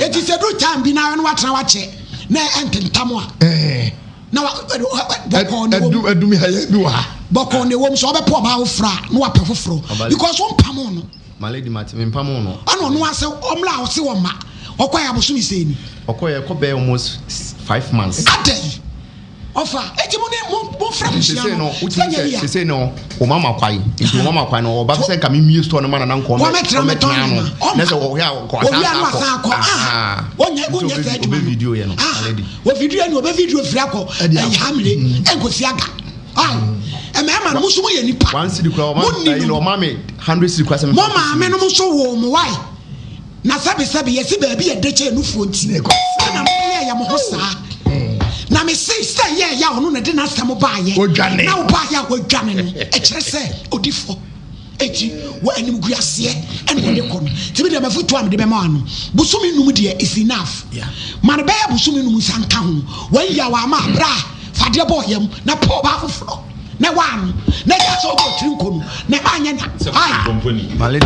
Eti sɛ du time bi na ano watena wakyɛ na ɛntentam a. Na wa bɔkɔɔ na wɔm. Ɛdumi ha yɛ bi wɔ ha. Bɔkɔɔ na wɔm sɛ ɔbɛpɔ ɔbaa foforɔ a na wapɛ foforɔ because wompamo no. My lady mate me mpamo no. Ɛna ɔno asɛ ɔmla a ɔse ɔma ɔkɔ yɛ abosome sɛn ni. Ɔkɔ yɛ kɔ bɛyɛ almost 5 months. Adɛn ɔfa eti mo ne mo mo fira mo hyia no sɛ nyɛ yia. Sese no o mama kwae nti o mama kwae no ɔba sɛ nka mi mie store no ma na na nkɔ ɔmɛtena mɛtɔn ano na sɛ ɔhwɛ a ɔkɔ asan akɔ ah ɔnyɛ ɔnyɛ sɛ adwuma no video yɛ no already. O video yɛ no ɔbɛ video firi akɔ ɛyɛ hamile ɛnkosi aga ɛmɛɛma no mo nso mo yɛ nipa. 1 cedi kura ɔma ɛyi no ɔma mi 100 cedi kura sɛ mo maame no mo nso wɔ mo wae na sɛbisɛbi yɛsi baabi yɛ de kyɛ nufuo nti ɛna mo yɛ yɛ mo ho saa na me se sɛ yɛ yɛ ɔno na de n'asɛm baayɛ na ɔbaayɛ a wadwane no ɛkyerɛ sɛ odi fɔ eti wɔ animguaseɛ ɛna ɔde kɔ no tìmi deɛ mɛfo to a mede bɛma ano bosomi num deɛ is enough ma no bɛyɛ bosomi num nsa nka ho wɔn yi a wɔama abira fadeɛ bɔ yam na pɔ ɔbaa foforɔ na ɛwɔ ano na ɛgya sɛ ɔbɔ tiri nko no na ɛma anyɛ na ayi.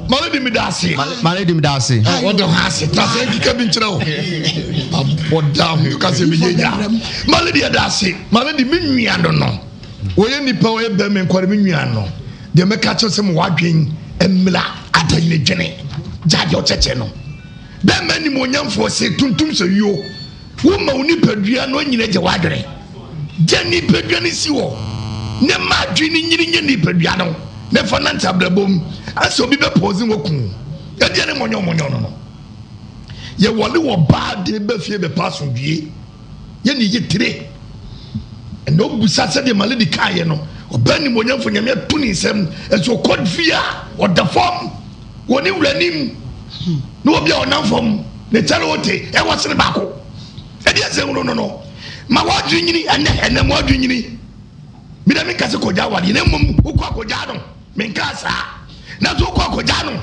Maledi mi da ase. Maledi mi da ase. Wɔde ho ase ta sɛ nkeka bi nkyerɛ wo. Abɔ dam ka sɛ mi yɛ nya. Maledi yɛ da ase. Maledi mi nua no no. Wɔyɛ nipa wɔyɛ bɛrima nkɔre mi nua no. Deɛ mɛka kyerɛ sɛ mo wadwen mmla adanyine dwene. Gya deɛ ɔkyɛkyɛ no. Bɛrima nim onyamfoɔ se tuntum sɛ yuo. Woma wo nipadua no anyina gya w'adwene. Gya nipadua no si hɔ na ma adwene no nyini nyɛ nipadua no na fa nante abrabɔ mu. Asɛ obi bɛ pɔɔse waku wo. Ɛdeɛ ne mɔnyɔmɔnyɔ no no. Yɛwɔle wɔ baa de ba fie bɛpa asomdwie. Yɛ ne yɛ tire. Ɛna obusa sɛdeɛ Maledi kaeɛ no, ɔbaa nimonyamfo Nyame ato ne nsam, ɛnso ɔkɔ fie a ɔda fam wɔ ne wura nim na obi a ɔnam fam ne kyɛre wote ɛwɔ sene baako. Ɛdeɛ sɛ hunu no no ma wadwene nyini ɛnɛ ɛnɛ ma wadwene nyini. Meda menka sɛ kɔgya awadeɛ na mmom wokɔ akɔgya no, menka saa, nanso wokɔ akɔgya no.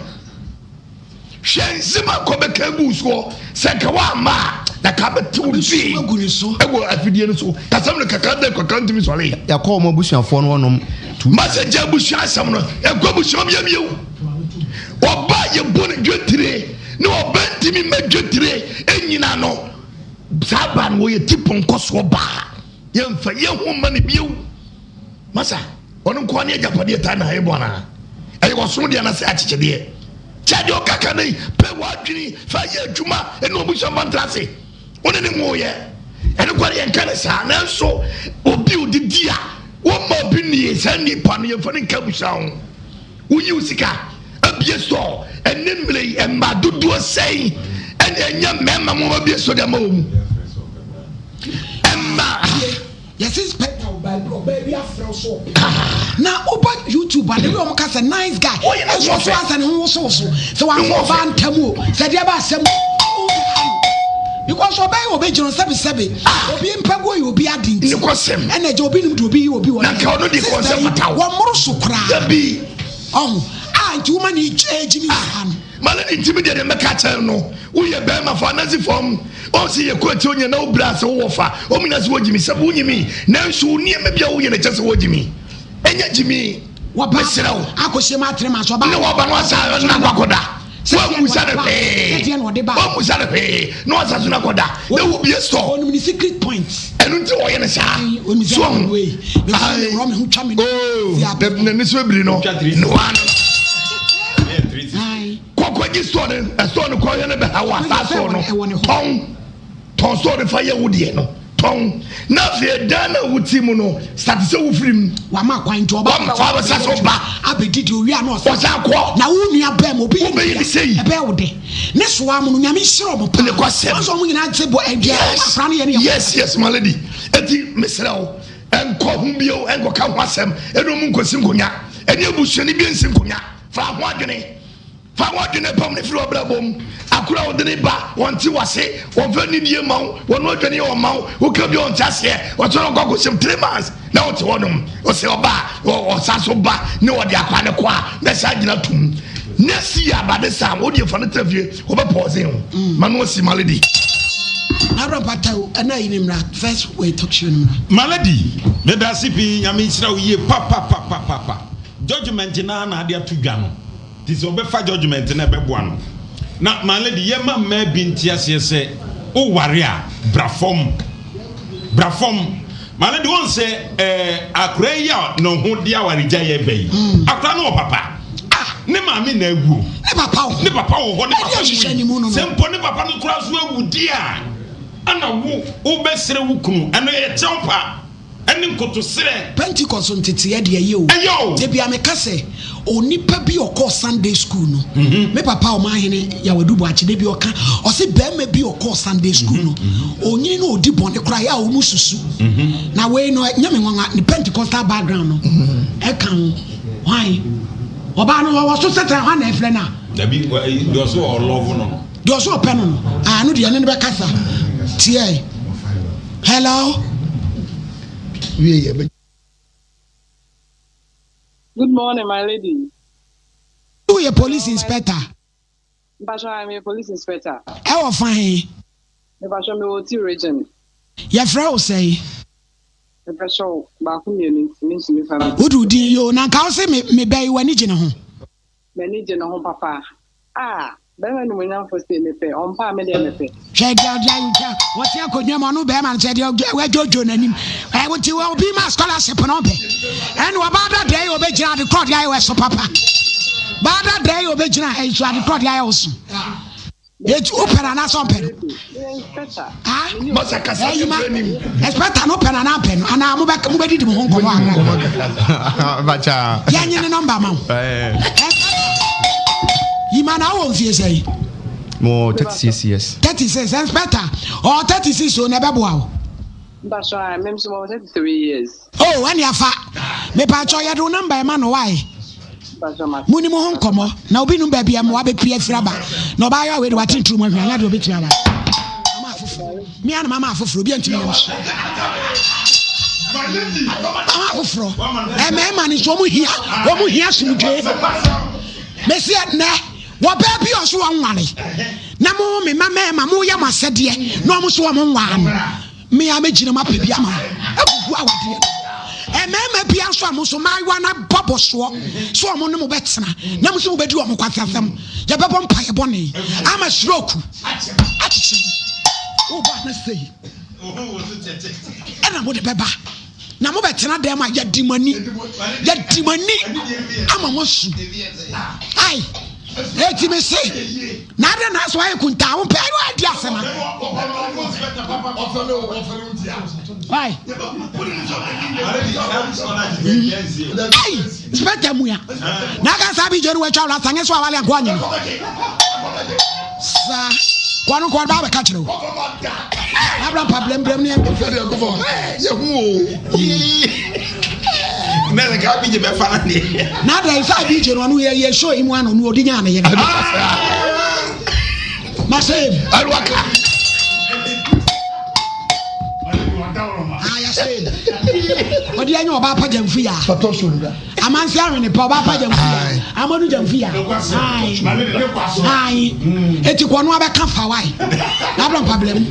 Hwɛ nsɛm a kɔbɛka agu soɔ sɛ nka woamma a na ka bɛte wo fie ɛwɔ afidie no so kasɛm no kakra dɛ kɔka ntumi sɔre. Yɛakɔ wɔn abusuafoɔ no hɔnom tu. Masɛ gya abusua asɛm no ɛkɔ abusua mu yɛmiew ɔba yɛbɔ no dwetire na ɔba ntumi ma dwetire ɛnyina no saa ba no wɔyɛ ti pɔnkɔ soɔ baa yɛmfa yɛho ma no bio. Masa, ɔno nkoa ne agyapadeɛ taa na ayɛ bɔ anaa? Ɛyɛ ɔsono deɛ anasɛ akyekyedeɛ? Kyɛ deɛ ɔkaka no yi, pɛ w'adwene fa yɛ adwuma ɛne ɔbusua mfa ntra ase. Wo ne ne nwoeɛ. Ɛno koraa deɛ yɛnka no saa, nanso obi odidi a wɔmma obi nnie, saa nipa no yɛmfa no nka abusua ho. Woyi wo sika abie store ɛne mmerɛ yi mma dodoɔ sɛn ɛne ɛnyɛ mmarima mo abie store de ama wɔ mu ɛma. Yɛse spectre ɔbaa bi ɔbaa bi afrɛ wo sɛ ɔpɛ na woba YouTube a the way wɔn ka sɛ nice guy ɛso so asɛ ne ho wosowoso sɛ wamfa ɔbaa ntam o sɛ deɛ ba asɛm o because ɔbaa yi ɔbɛgyina sɛbi sɛbi obi mpaguo yɛ obi adi nti ɛna ɛgya obi nim de obi yi obi wɔ ne sister yi wɔn moro so koraa ɔho a nti woma ne gyimi saa no. Male ne ntimi deɛ deɛ mɛka kyɛn no woyɛ bɛrima fa anase fam ɔsi yɛ kɔ akyi onya na wobra sɛ wowɔ fa ɔmu nyina sɛ wɔgyimi sɛ wonyimi nanso wo nneɛma bi a woyɛ no kyɛ sɛ wɔgyimi ɛnyɛ gyimi mesrɛ wo akɔhyɛ mu atere ma so ɔba ne wɔba no asa na akɔ akɔda wamusa no hwee wamusa no hwee na wasa so no akɔda na wobie sɔ ɔnim ne secret point ɛno nti wɔyɛ no saa so ɔho n'ani so ebiri no noa no kɔkɔgye store no store no kɔhwɛ no bɛha wɔ asa store no tɔn tɔn store no fa yɛ wo deɛ no tɔn na afei dan na wote mu no sate sɛ wofiri mu wama kwan nti ɔba fa bɛsa so ba abɛdidi owia na ɔsa akɔ na wo nua bɛn mu obi wobɛyɛ ne sɛyi ɛbɛyɛ wo dɛ ne soa mu no Nyame nhyira ɔmo paa ne kɔsɛm ɔsɛ ɔmo nyinaa te bɔ ɛdeɛ akora no yɛ ne yɛ yes yes my lady eti mesrɛ wo ɛnkɔ ho bio ɛnkɔka ho asɛm ɛne ɔmo nkɔsi nkonya ɛne abusuani bi nsi nkonya fa ho adwene fa ho adwene pam ne firi ɔbrabɔ mu akora a wɔde ne ba wɔnte wase wɔmfa nidie ma wo wɔn adwene yɛ ɔma wo woka bi ɔnte aseɛ ɔsɛ ɔnkɔ akɔsɛm 3 months na ɔte hɔnom ɔsɛ ɔba ɔsa so ba ne ɔde akwa ne kɔ a na saa gyina tom next year abade saa wode fa no tena fie wɔbɛpɔɔse ho ma no asi my lady. N'abra mpata o ɛna yi ne mmra first way talk show ne mmra. Malady, meda ase pii, Nyame nhyira wo yie papapapapa. Judgement no ara na ade ato dwa no. Nti sɛ ɔbɛfa judgement no a ɛbɛboa no. Na my lady, yɛma mmaa bi nte aseɛ sɛ woware a, bra fam. Bra fam. Maame de wɔn sɛ ɛɛ akora yi a ne ho de awaregyaeɛ ba yi. Akora no wɔ papa. Ah, ne maame na awuo. Ne papa wɔ hɔ. Ne papa wɔ hɔ. Ne Ɛdeɛ papa nhyehyɛ ne mu no wui. no. Sɛ mpo ne papa no koraa so awu di a, ɛna wo wobɛsrɛ wo kunu. Ɛno yɛ kyɛw pa ɛne nkotosrɛ. Pentecost nteteɛ deɛ ɛyɛ o. Ɛyɛ o. Debia meka sɛ onipa bi ɔkɔɔ Sunday school no, me papa ɔmanhene Yaw Adu Boakye da bi ɔka ɔse bɛrima bi ɔkɔɔ Sunday school no, onyini no ɔdi bɔne koraa yɛ a ɔmu susu. Na wei no nyɛ me nwanwa ne Pentecostal background no ɛka ho. Hwan? Ɔbaa no ɔwɔ so sɛ hwan na ɛfrɛ no a? Dabi, deɛ ɔso ɔlɔvo no no. Deɛ ɔso ɔpɛ no no, ah, no deɛ ɛne no bɛkasa. Tiɛ. Hello. Wie yɛ bɛ. Good morning, my lady. Woyɛ police inspector? Mpacho, I'm a police inspector. Ɛwɔ fa he? Mpacho, me wɔ Oti region. Yɛfrɛ wo sɛn? Mpacho, baako mmienu nti mentumi fa me. Wode wo din yoo, na nka wo se me me bɛ yi w'ani gye ne ho? M'ani gye ne ho papa. Ah, bɛrima animuonyamfo se mepɛ, ɔmpa a me deɛ mepɛ. Hwɛ deɛ ɔde ayɛ twa wɔte akonnwa mu ɔno bɛrima no sɛ deɛ wadwodwo n'anim ɛ wote obi ma scholarship no ɔmpɛ ɛne ɔbaa da dɛn ɔbɛgyina ade korɔ de ayɛ wɔ so papa baa da dɛn ɔbɛgyina ɛnso ade korɔ de ayɛ wo so. Eti wo pɛ no anaasɛ ɔmpɛ no? Masa kasa Ɛyi ma yɛ nim. inspector no pɛ no anaa mpɛ no anaa mo bɛ mo bɛ didi mo ho nkɔmɔ akra. Bacha. Yɛn nye ne nɔmba ma wo. Yima na awɔ mfie sɛ yi. Mo 36 years. 36 inspector ɔwɔ 36 o na ɛbɛboa wo. Mpacho, I'm 33 years. Oh ɛne afa. Mepakyɛw yɛde wo number ɛma no why? Muni mo ho nkɔmmɔ na obi num baabi a mmoa bɛpue afiri aba na ɔbaa yɛ a wei de wate nturu mu ahwɛ anyɛ deɛ ɔbɛtumi aba ama afoforɔ me ana mama afoforɔ obi antumi yam ama afoforɔ mmarima no nso wɔn hia wɔn hia asomdwoe mesi ɛnɛ wɔbaa bi ɔso wɔn nware na mo me ma mmarima mo yɛ mo asɛdeɛ na wɔn nso wɔn nwaa no. Me ara mɛgyina mu apɛ bi ama mo agugu awadeɛ no. Mmarima bia nso a mo nso mmaayewa no abɔ bɔsoɔ sɛ wɔn ne mo bɛtena na mo nso mobɛdi wɔn kwaseasɛm. Yɛbɛbɔ mpaeɛ bɔne ama stroke akyekye mo. Woba na sei ɛna mode bɛba na mobɛtena dɛm a yɛdi mo ani yɛdi mo ani ama mo asu. Ai Eti me se, na adɛn na asɛ wayɛ kuntaa wo mpɛ ɛno adi asɛm a. Why? Hey, inspector muya. Na aka sa bi jeru watwa wala sange so awale anko anyi. Sa kwa no kwa ba ba ka kyerɛ wo. Abra pa blem blem ne. Yɛ hu o. Na sɛ ka bigye bɛfa no deɛ. Na adɛn sɛ abigye no ɔno yɛ yɛ show yi mu ano no ɔdi nyaa ne yere. Masɛ Ɛwaka. Ah, yɛsɛ ɔde anya ɔbaa pa gyamfu ya. Fatɔ so nda. Amansi ahwene pa ɔbaa pa gyamfu ya. Amadu gyamfu ya. Ayi. Ayi. Eti kɔ no abɛka fa wae. Abra mpa blem.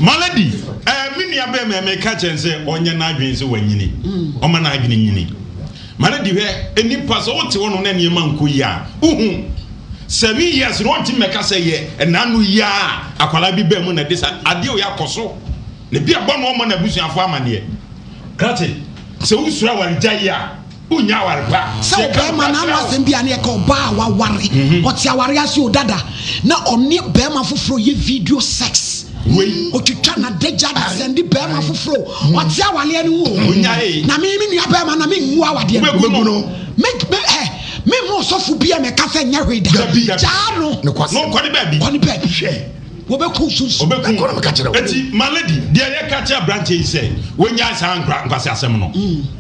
Malady, Eh, me nua bɛɛma meka kyerɛ no sɛ ɔnyɛ n'adwene sɛ wanyini. Ɔma n'adwene nyini. Malady, hwɛ, nnipa sɛ wote hɔ nom na nneɛma nkɔ yie a, wohu. 7 years no ɔntumi mmɛka sɛ yɛ ɛnaano yi ara a akwadaa bi baa mu na ɛde saa adeɛ wei akɔ so. Na bi a bɔ na ɔmmɔ n'abusuafoɔ amaneɛ. Krakye, sɛ wosuro awaregyaeɛ a, Wonnya aware pa. Sɛ ɔbarima n'ano asɛm bi a na yɛka ɔbaa a waware, mhm. ɔte aware ase o dada, na ɔne barima foforɔ yɛ video sex. Wei. Otwitwa n'adagya de sɛnde barima foforɔ. Mhm. Ɔte awareɛ no ho o. Na me me nua barima na me ngu awadeɛ no. Wobɛgu no. Me me ɛ me mu ɔsɔfo bi a mɛka sɛ nyɛ hwee da. Gyaa no. Kɔ ne baabi. Kɔ ne baabi. Hwɛ. Wɔbɛku sunsum. Ɔbɛku. Ɛkɔ na meka kyerɛ wo. Eti my lady, deɛ yɛka kyerɛ aberanteɛ yi sɛ wɔnyae saa nkwa nkwaseasɛm no.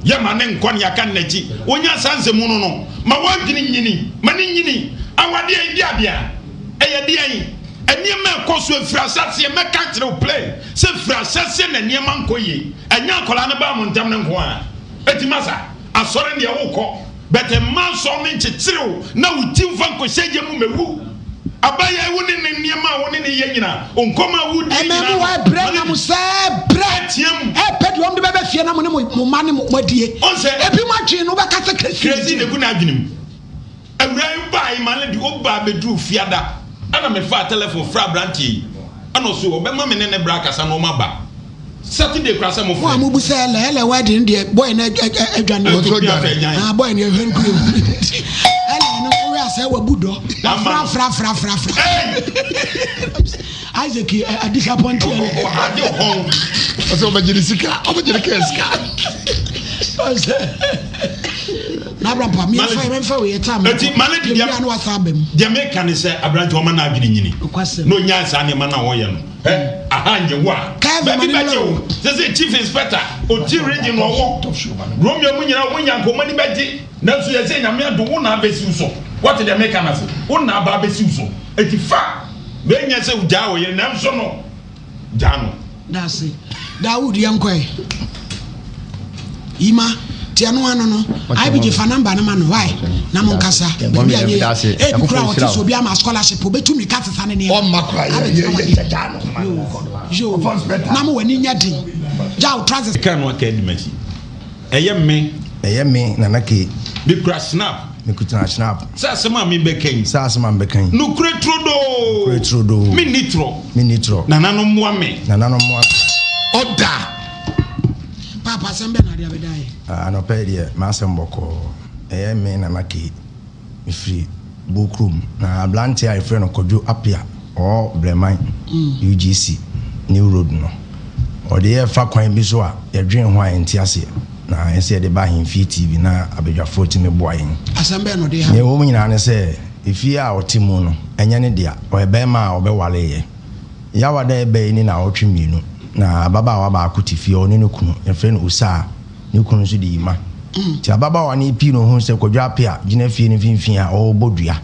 Yɛma ne nkɔ ne yɛaka no n'akyi. Wɔnya saa nsɛmhu no no, ma w'adwene nyini. Ma ne nyini. Awadeɛ yi de adeɛ a, ɛyɛ deɛn? Nneɛma a ɛkɔ so ɛfiri ahyɛaseɛ, mɛka akyerɛ wo plain sɛ firi ahyɛaseɛ na nneɛma nkɔ yie. Ɛnyɛ akwadaa no baa mo ntam no nko ara. Eti masa, asɔre deɛ wokɔ. But mma nsɔw no nkyekyere wo na wo ti mfa nkɔhyɛ gya mu mɛwu. Abaayewa yi wo ne ne nneɛma a wo ne ne yɛ nyina, nkɔm a wodie Ɛmɛ nyinaa mu no, wɔ ɛbrɛ ma na ne mo sɛ brɛ ɛteam. ɛpɛ deɛ wɔn de bɛbɛ fie na mo ne mo mo mma ne mo mo adie. Ɔn sɛ Ebi mo adwene no wobɛka sɛ crazy crazy na egu n'adwene mu. Awuraa yi bae ma ne de ɔbaa bɛduruu fiada ɛna mefaa telefon frɛ aberanteɛ yi ɛna ɔse ɔbɛma me ne ne bra akasa na ɔma ba. Saturday kora sɛ mo Mo a frɛ. mo bu sɛ ɛlɛ ɛlɛ wedding deɛ boy no adwane. Ɔnso adwane. Ah boy no ɛhwɛ nkure mu. Ɛlɛ no wohwɛ asɛ wabu dɔ. Wafra fra fra fra fra. Isaac ɛ disappoint ɛlɛ. Ade hɔn. Ɔsɛ ɔbɛgye ne sika ɔbɛgye ne kɛɛ sika. Ɔsɛ. N'abra pa mi nfa mi nfa wei ɛta mi. Eti malady deɛ. Deɛ Ebi ano asa aba mu. Deɛ meka ne sɛ aberante ɔma n'adwene nyini. Nokwasɛm. Na onyaa saa nneɛma no a ɔyɛ no. Ɛ aha nyɛ wo a. Kevin Baabi ma ne bɛgye wo. Sɛ sɛ chief inspector oti region na ɔwɔ. Romeo mu nyinaa wɔn nya nkɔmɔ ani bɛgye. Nanso yɛ sɛ nyame ado wo na abɛsiw so. Wɔte deɛ meka no ase. Wo na aba abɛsiw so. Eti fa. Bɛnyɛ sɛ gyaa wo yere nanso no gyaa no. Dase. Dawood yɛnkɔ ɛ. Yima, ti ɛno ano no, IBJ fa number no ma no, why? Na mo nkasa. Baabi a yɛ, ebi kura ɔte sɛ obi ama scholarship, obetu mirika sesa ne nneɛma. Ɔmma kora yɛ yɛ yɛ gyagya no ma no nkɔ do. Yo, na mo w'ani nyɛ den. Gya wo trousers. Kaa no aka adi m'akyi. Ɛyɛ me. Ɛyɛ me, Nana Kay. Mekura Schnapp. Mekuta Schnapp. Sɛ asɛm a mebɛka yi. Sɛ asɛm a mebɛka yi. Nokorɛ turodoo. Nokorɛ turodoo. Menni torɔ. Menni torɔ. Nananom mmoa me. Nananom mmoa me. Ɔda. Paapa asɛm bɛn na ade abɛda yɛ? Anɔpa yi deɛ m'asɛm bɔkɔɔ. Ɛyɛ me Nana Kay. Mefiri Bokurom. Na aberanteɛ a yɛfrɛ no Kwadwo Appiah, ɔwɔ Brɛman UGC, New Road no, ɔde yɛn fa kwan bi so a yɛdwen ho a yɛnte aseɛ. Na ɛsɛ sɛ yɛde ba Ahemfie TV na abadwafoɔ tumi boa yɛn. Asɛm bɛn na ɔde ha Nea wo? ɛwɔ mu nyinaa ne sɛ, efie a ɔte mu no, ɛnyɛ ne dea. Ɔyɛ barima a ɔbɛwareeɛ. Yawa da a ɛba yi ne nnawɔtwe mmienu, na ababaawa baako te fie hɔ, ɔne ne kunu. Yɛfrɛ no Osaa. Ne kunu nso de Yima. Nti ababaawa no repii no, ohuu sɛ Kwadwo Apea gyina fie no mfimfini a ɔrebɔ dua.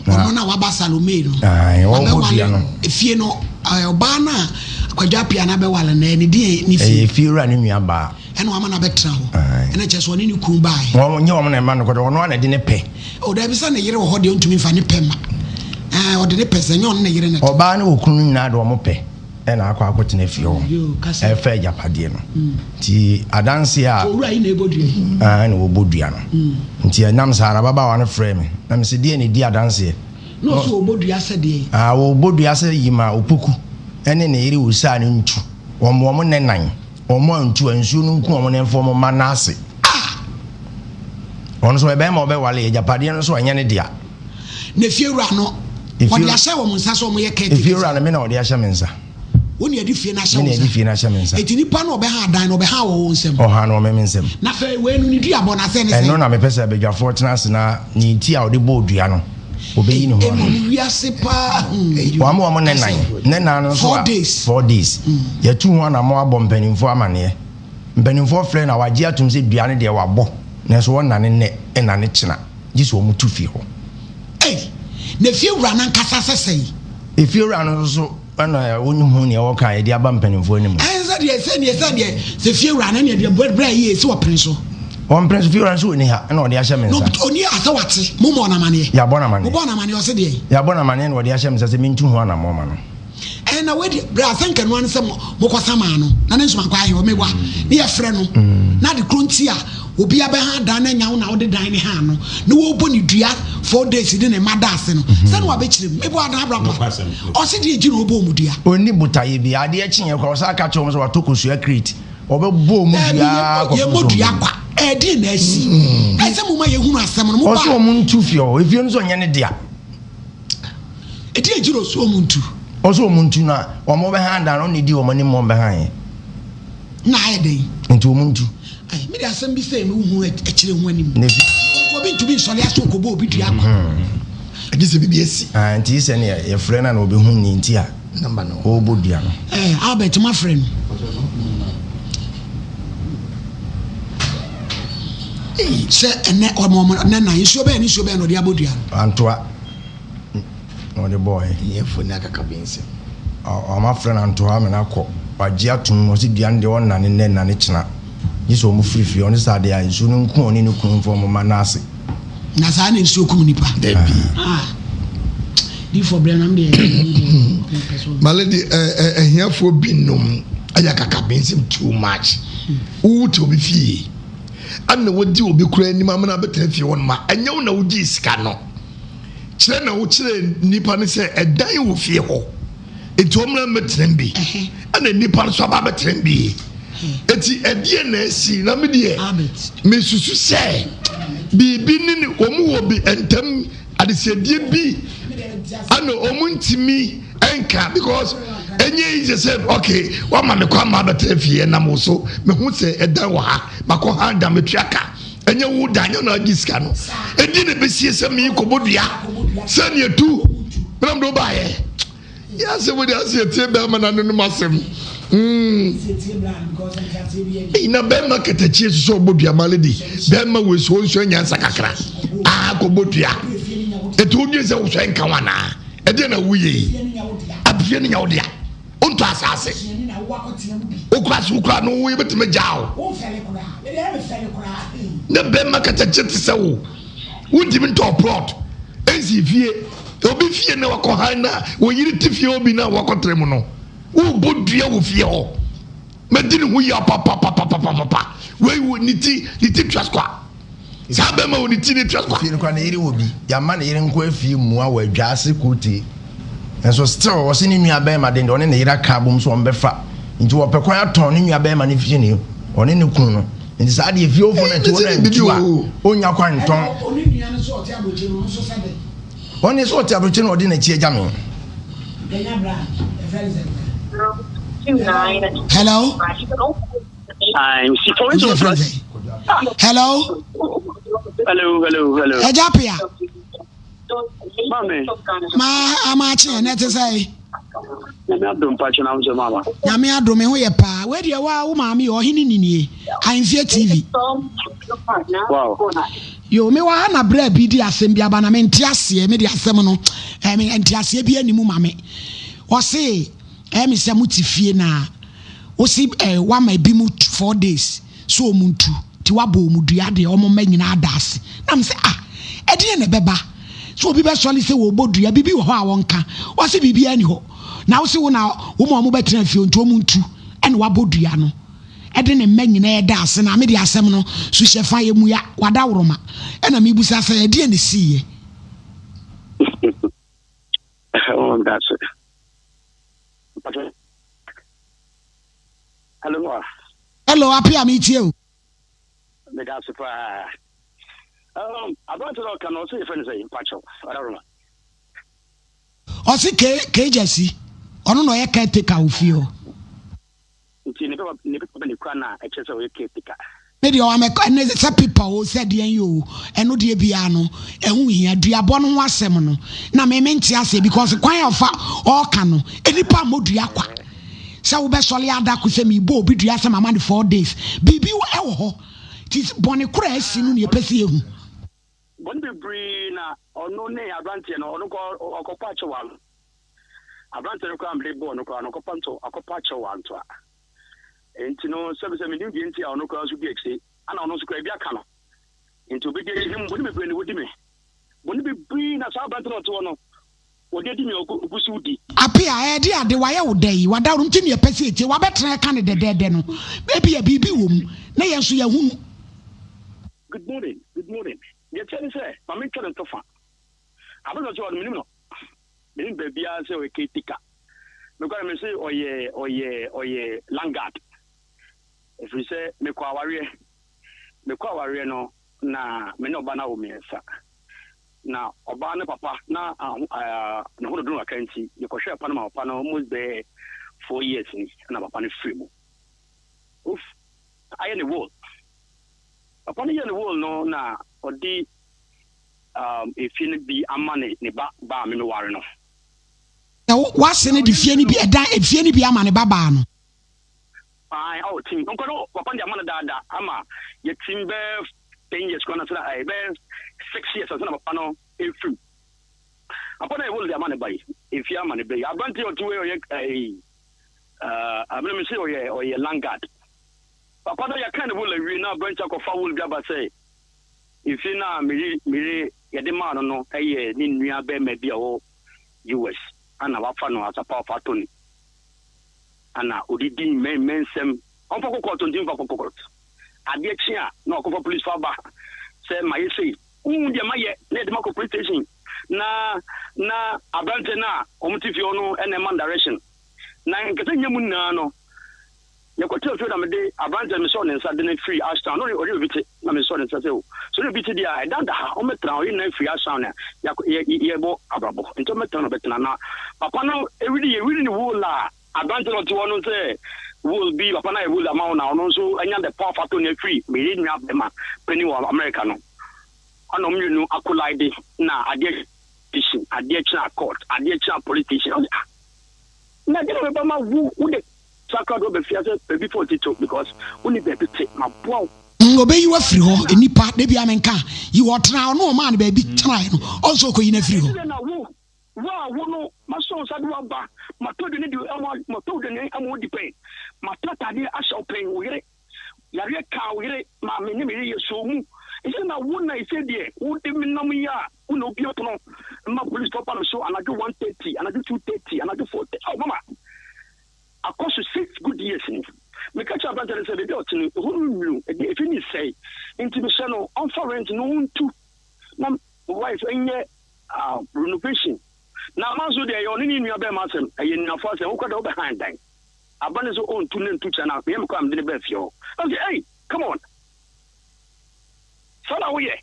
Na ɔno na waba Salome no. Ae, ɔrebɔ dua no. Efie no, ɔbaa no a Kwadwo Apea no abɛwale no, ɛyɛ ne deɛ ne fie. Ɛyɛ efie wura ne nua baa. Ɛna wama no abɛtena hɔ. Ɛna kyerɛ sɛ ɔne ne kunu baeɛ. Wɔn nyɛ wɔn na ɛma no kɔdɔ, ɔno ara na ɛde ne pɛ. O dabi sɛ ne yere wɔ hɔ deɛ ɔntumi nfa ne pɛ mma. Ɛɛ ɔde ne pɛ sɛ nyɛ ɔno ne yere na. Ɔbaa ne okunu no nyinaa de wɔn pɛ ɛna akɔ akɔtena fie hɔ ɛfa agyapadeɛ no. Nti adanseɛ a. Owura yi na ɛbɔ dua yi. Ɛɛ na wɔbɔ dua no. Nti ɛnam saa ara ababaawa no frɛɛ me na mese deɛ na ɛdi adanseɛ. Na ɔsɛ wɔbɔ dua sɛ deɛ. Aa wɔbɔ dua sɛ Yima Opoku ɛne ne yere Osaa no ntu wɔn wɔn nɛ nan. Wɔn antu a, nsuo no nku wɔn na ɛmfa wɔn mma no ase. Ah! Ɔno nso ɔyɛ barima a ɔbɛwale, agyapadeɛ no nso ɛnyɛ ne dea. Na efiewura no, wɔde ahyɛ wɔn nsa sɛ wɔyɛ caretakers. Efiewura no, me na wɔde ahyɛ me nsa. Wo na yɛde fie no ahyɛ wo Me na nsa. yɛde fie no ahyɛ me nsa. Eti nipa no ɔbɛha adan no, ɔbɛha wɔ wo nsam. Ɔha no wɔ me me nsam. Na afei wei no, ne dua bɔ no asɛ ne sɛn? Ɛno na mepɛ sɛ abadwafoɔ tena ase na ne ti a ɔde bɔɔ dua no, Obeyi ne ho ano. Mmom wiase paa. Wɔama wɔn nne nan. Nne nan no nso a. 4 days. 4 days. Yɛatu ho anammɔn abɔ mpanimfoɔ amaneɛ. Mpanimfoɔ frɛ na wɔagye atom sɛ dua no deɛ wɔabɔ, nanso wɔnnane nnɛ nnane kyena, gye sɛ wɔtu fi hɔ. Ei! Na efiewura no ankasa sɛ sɛn? Efiewura no nso so. Ɛna wonhu nea wɔka a yɛde aba mpanimfoɔ anim. Ɛn sɛ deɛ sɛ deɛ sɛ deɛ sɛ fiewura no ɛne deɛ brɛ brɛ yie sɛ wɔpene so. Wɔmpene so fiewura no sɛ ɔni ha ɛna ɔde ahyɛ me nsa. Na ɔni ha sɛ wate mo mmɔ no amaneɛ. Yɛabɔ no amaneɛ. Mobɔ no amaneɛ ɔse deɛ. Yɛabɔ no amaneɛ na ɔde ahyɛ me nsa sɛ mentu ho anammɔn ma no. Ɛn na wei deɛ brɛ asɛ nkɛnoa no sɛ mokɔ samaa no na ne nsomankɔ ahe ɔmeboa ne yɛfrɛ no na ade koro nti a Obi abɛha dan na nya wo na wode dan ne ha no na wɔbɔ ne dua 4 days de ne mma da ase no sɛ na wabɛkyerɛ mu mebɔ adan abra pa ɔse deɛ gyi na ɔbɔ ɔmu dua. Ɔnni botaeɛ bi adeɛ kyeeɛ koraa ɔsan ka kyerɛ wɔn sɛ watɔ kosua crate ɔbɛbɔ ɔmu dua kɔpem sɛ Yɛmmɔ dua kwa ɛdeɛn na asi ɛsɛ moma yɛhunu asɛm no Ɔse wɔn ntu fie hɔ efie no nso ɔnyɛ ne dea. Ɛdeɛn nti na ɔse wɔn ntu? Ɔse wɔn ntu na wɔn bɛha dan no ɔna ɛdi wɔn anim wɔn bɛha yɛn. Na ayɛ dɛn? Nti wɔn ntu. Ai, me de asɛm bi sɛ me hu akyire ho anim. Na efi. Obi ntumi nsɔre ase okɔbɔ obi dua kwa. Ɛgye sɛ biribi asi. Ah, nti sɛ ne yɛfrɛ no a na ɔbɛhu ne nti a ɔrebɔ dua no. Eh, Albert ma frɛ no. Sɛ ɛnɛ ɔmɔ ɔmɔ nɛ na nsuo bɛyɛ ne nsuo bɛyɛ na ɔde abɔ dua no. Antoa. Na ɔde bɔɔɛ. Ahiafo ne akakabensɛm. Wɔn afrɛ no antoa ama no akɔ. Wagye atom, ɔse dua no deɛ ɔnnane nnɛ nnane kyena. Gye sɛ wɔn firi fie. Ɔno saa deɛ a nsuo no nku ɔne ne kunu mfa wɔn mma no ase. Na saa na nsuo kum nipa? Dabi. Ah. Difoɔ brɛ nam deɛ. My lady, ahiafoɔ binom ayɛ akakabensɛm too much. Wowu te obi fie, ɛna wodi obi koraa anim amena abɛtena fie hɔ nom a, ɛnyɛ wo na wogyee sika no. Kyerɛ na wokyerɛɛ nnipa no sɛ ɛdan wɔ fie hɔ. Eti wɔn na mɛtena bi. Ɛna nnipa nso aba abɛtena bi. Eti ɛdeɛ na esi na mi deɛ mesusu sɛ biribi ne ne wɔn wɔ bi ntam adesɛdeɛ bi ɛna wɔn ntumi nka because ɛnyɛ yi sɛ sɛ okay wama me kwan ma abɛtena fie ɛnam wo so mehu sɛ ɛdan wɔ ha makɔ ha da metua ka ɛnyɛ wo da ɛnyɛ na agye sika no ɛdi na ɛbɛsie sɛ meyi kɔbɔ dua sɛ ne ɛtu menam de wobaeɛ yɛ asɛm de ase ɛtie bɛrima na ne nom asɛm mm. na bɛrima katakyie so sɛ ɔbɔ dua ma lady bɛrima wei so ɔnsua nyansa kakra aa kɔbɔ dua ɛti wodwen sɛ wosɔ nka wo anaa ɛdeɛ na woyɛ yi abie no nya wo dea wontɔ asase wokura so wokura no woyɛ bɛtumi gyaa wo ne bɛrima katakye te sɛ wo wontumi ntɔ plot ɛnsi fie obi fie na wakɔ han na wɔyere te fie obi na wakɔtrɛ mu no wobɔ dua wɔ fie hɔ mɛdi ne ho yia papapapapapa wei wɔ ne ti ne ti twa so a Saa bɛrima wɔ ne ti ne tua kwa. Fie no koraa ne yere wɔ bi. Yɛama ne yere nko afie mua wɔ adwa ase kotee. Nso still ɔse ne nua bɛrima den deɛ ɔne ne yere aka abom so ɔmbɛfa. Nti wɔpɛ kwan atɔn ne nua bɛrima no fie no ɔne ne kunu no. Nti saa deɛ fie ofo no nti wɔn antu a ɔnya kwan ntɔn. Ɔne nua no so ɔte aburokyi no nso sɛ dɛn? Ɔne so ɔte aburokyi no ɔde n'akyi agya me. Hello. Hello. Hello, hello, hello. Ẹja pia. Mami. Ma ama akye ẹ te sɛ. Nyame adom pa kyena nso mama. Nyame adom me ho yɛ paa. Wei deɛ wa wo maame yɛ ɔhene ninie. Ahemfie TV. Wow. Yo, me wɔ ha na berɛ bi di asɛm bi aba na mente aseɛ me de asɛm no eh, me nte aseɛ bi animu ma me. Ɔse ɛyɛ me sɛ mote fie na Wosi eh wama ebinom 4 days sɛ wɔn ntu nti wabɔ wɔn dua deɛ wɔn mma nyinaa da ase. Na me sɛ ah ɛdeɛn na ɛbɛba sɛ obi bɛsɔre sɛ wɔbɔ dua biribi wɔ hɔ a wɔnka wɔse biribiara ni hɔ na wose wo na wo ma wɔn bɛtena fie nti wɔn ntu ɛna wabɔ dua no ɛde ne mma nyinaa da ase na me de asɛm no suhyɛ fa yɛ mua wadaworoma ɛna mebusa sɛ ɛdeɛn na ɛsiiɛ. Oh, that's it. Hello, ma. Hello, Apia, me tie o. Meda ase paa. Aberante na ɔka no ɔsɛ yɛfrɛ no sɛ mpakyɛw ɔdaroma. Ɔse kejasi ɔno na ɔyɛ caretaker wɔ fie hɔ. Nti ne papa ne papa ne kura na ɛkyerɛ sɛ ɔyɛ caretaker. Ne deɛ ɔamɛ ɛne sɛ pepa o sɛ deɛn yi o ɛno deɛ biara no ɛho hia duabɔ no ho asɛm no na me mente aseɛ because kwan a ɔfa ɔɔka no nipa mmɔ dua kwa sɛ wobɛsɔle ada ko sɛ mebɔ obi dua sɛ mama no 4 days biribi ɛwɔ hɔ nti bɔne koro a asi no ne yɛpɛ sɛ yɛhu. Bɔne bebree na ɔno ne aberanteɛ no ɔno kɔ ɔkɔpa akyɛw ano aberanteɛ no koraa mede bɔɔ no koraa no ɔkɔpa nto akɔpa akyɛw anto a nti no sɛbi sɛ menim deɛ nti a ɔno koraa nso di akyire ana ɔno nso koraa ebi aka no nti obɛdi akyi ne bɔne bebree na wɔdi me bɔne bebree na saa aberante no ɔte hɔ no wɔde adi me ɔgu so di. Apia, ɛde ade wayɛ wo dɛ yi wadaworo nti ne yɛpɛ sɛ yɛtie wabɛtena ɛka ne dɛdɛɛdɛ no ebia biribi wɔ mu na yɛn nso yɛahunu. Good morning, good morning. Deɛ kyɛ ne sɛ ma mentwa ne ntɔfa aberante ɔte hɔ no menim no menim baabiara sɛ ɔyɛ caretaker mekɔ na mese ɔyɛ ɔyɛ ɔyɛ landguard ɛfiri sɛ mekɔ awareɛ mekɔ awareɛ no na me ne ɔba no awo mmiɛnsa na ɔbaa no papa na ne ho dodo kakra nti yɛkɔhwɛ papa no ma papa no almost bɛyɛ 4 years ni na papa no firi mu of ayɛ ne will papa no yɛ ne will no na ɔde efie no bi ama ne ne ba ba a memeware no. Wase no de fie no bi ɛdan efie no bi ama ne ba baa no. Ayi awo tim nkɔ no papa no de ama no daadaa ama yɛtim bɛɛ 10 years kora na sɛ ɛyɛ bɛɛ 6 years ansa na papa no efiri papa no yɛ will de ama ne ba yi efie ama ne ba yi aberante ɔte wei ɔyɛ ɛyi ɛɛ amena mi sɛ ɔyɛ ɔyɛ landguard papa no yɛka ne will awie na aberante akɔfa will bi aba sɛ efie no a meri meri yɛde maa no no ɛyɛ ne nua bɛrima bi a ɔwɔ US ana wafa no as a power of attorney ana odidi mmɛnsɛm ɔmfa kɔ court ntumi mfa kɔ court adeɛ kye a na ɔkɔfa police fa ba sɛ ma yɛ sei wohu deɛ mayɛ na yɛde makɔ police station. Na na aberanteɛ no a wɔte fie hɔ no na ɛma no direction. Na nkasa nyɛ mu nyinaa no, yɛkɔtena fie na mede aberanteɛ no mesɔɔ ne nsa de no firi Ashtown. Na ɔne obi te na mesɔɔ ne nsa sɛ o, sɛ ɔne obi te deɛ a, ɛdan da ha, ɔmmɛtena hɔ. Yɛn nyinaa firi Ashtown na yɛbɔ abrabɔ. Nti ɔmmɛtena na ɔbɛtena. Na papa no ɛwidi yɛwidi ne whole a aberanteɛ no ɔte hɔ no sɛ will bi papa no ayɛ will ama wo na ɔno nso anya the power of attorney afiri me yere nua bɛma panin wɔ America no. Ɛna ɔmo mmienu akolide na adeɛ station adeɛ kyena court adeɛ kyena police station ɔse ah na deɛ na meba ma wo wo de sakra de ɔbɛ fia sɛ baabi fɔ tito because wo ni baabi te ma boa wo. Mm ɔbɛyi wo afiri hɔ nnipa da biara menka yi wɔ ɔtena ɔno ɔmaa no baabi tenaeɛ no ɔnso ɔkɔyi no afiri hɔ. Ɛnti na wo wo a wo no masɔ wo nsa de wo aba matɔ aduane di ama matɔ aduane ama wo di pɛn matɔ ataadeɛ ahyɛ wo pɛn wo yere Yareɛ kaa wo yere maa me ne me yere yɛsɔɔ mu. Ɛsɛ na wo na ɛsɛ deɛ wode me nam yi a wo na wobue pono ma policefoɔ ba me so anadwo 1:30, anadwo 2:30, anadwo 4:30. Oh mama, akɔ so six good years ni. Meka kyerɛ aberanteɛ no sɛ baabi a ɔte no ɛhɔ no nwunu, ɛdeɛ efi ne sɛe. Nti mehyɛ no ɔmfa rent no ɔntu na me wife nyɛ uh, renovation. Na ama nso deɛ ɛyɛ ɔne ne nua bɛrima asɛm, ɛyɛ nnuafoɔ asɛm, wokɔ deɛ wobɛhan dan. Aba no sɛ ɔntu ne ntu kyɛ no a, meyɛ me kɔ a mede no baa fie hɔ. Na ɔse, Ei, come on! Saa na woyɛ?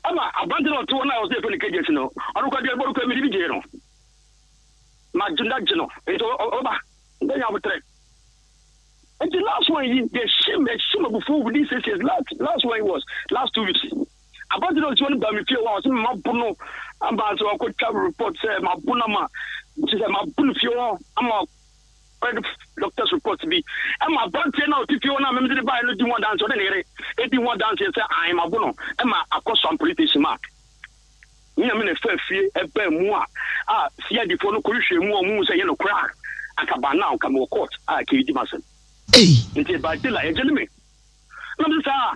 Ɛma aberante no a ɔte hɔ no a ɔse yɛfrɛ no KJC no, ɔno koraa duabɔ no koraa mede bi gyee no. Magye no agye no, nti ɔbɛba, bɛnya aboterɛ. Nti last one yi, deɛ ɛhyɛ me, ɛhyɛ me abufuo within 6 years, last, last one yi was last 2 weeks. Aberante no a ɔte hɔ no baa me fie hɔ a ɔse mabo no ama sɛ ɔkɔtwa report sɛ mabo no ama, kyerɛ sɛ mabo no fie hɔ ama ɔyɛ doctor's report bi ɛma aberanteɛ no a ɔte fie hɔ no a memede ne baeɛ no di ho adanseɛ, ɔne ne yere di ho adanseɛ sɛ ae mabo no ma akɔ Swam police station ma me nyame na ɛfaa fie ɛbaa mu a a CID foɔ no kɔhwehwɛ mu a ɔmo hu sɛ ɛyɛ nokorɛ a anka by now nka mewɔ court a kɛdi m'asɛm nti ɛbaa jail a yɛgyele me na mese saa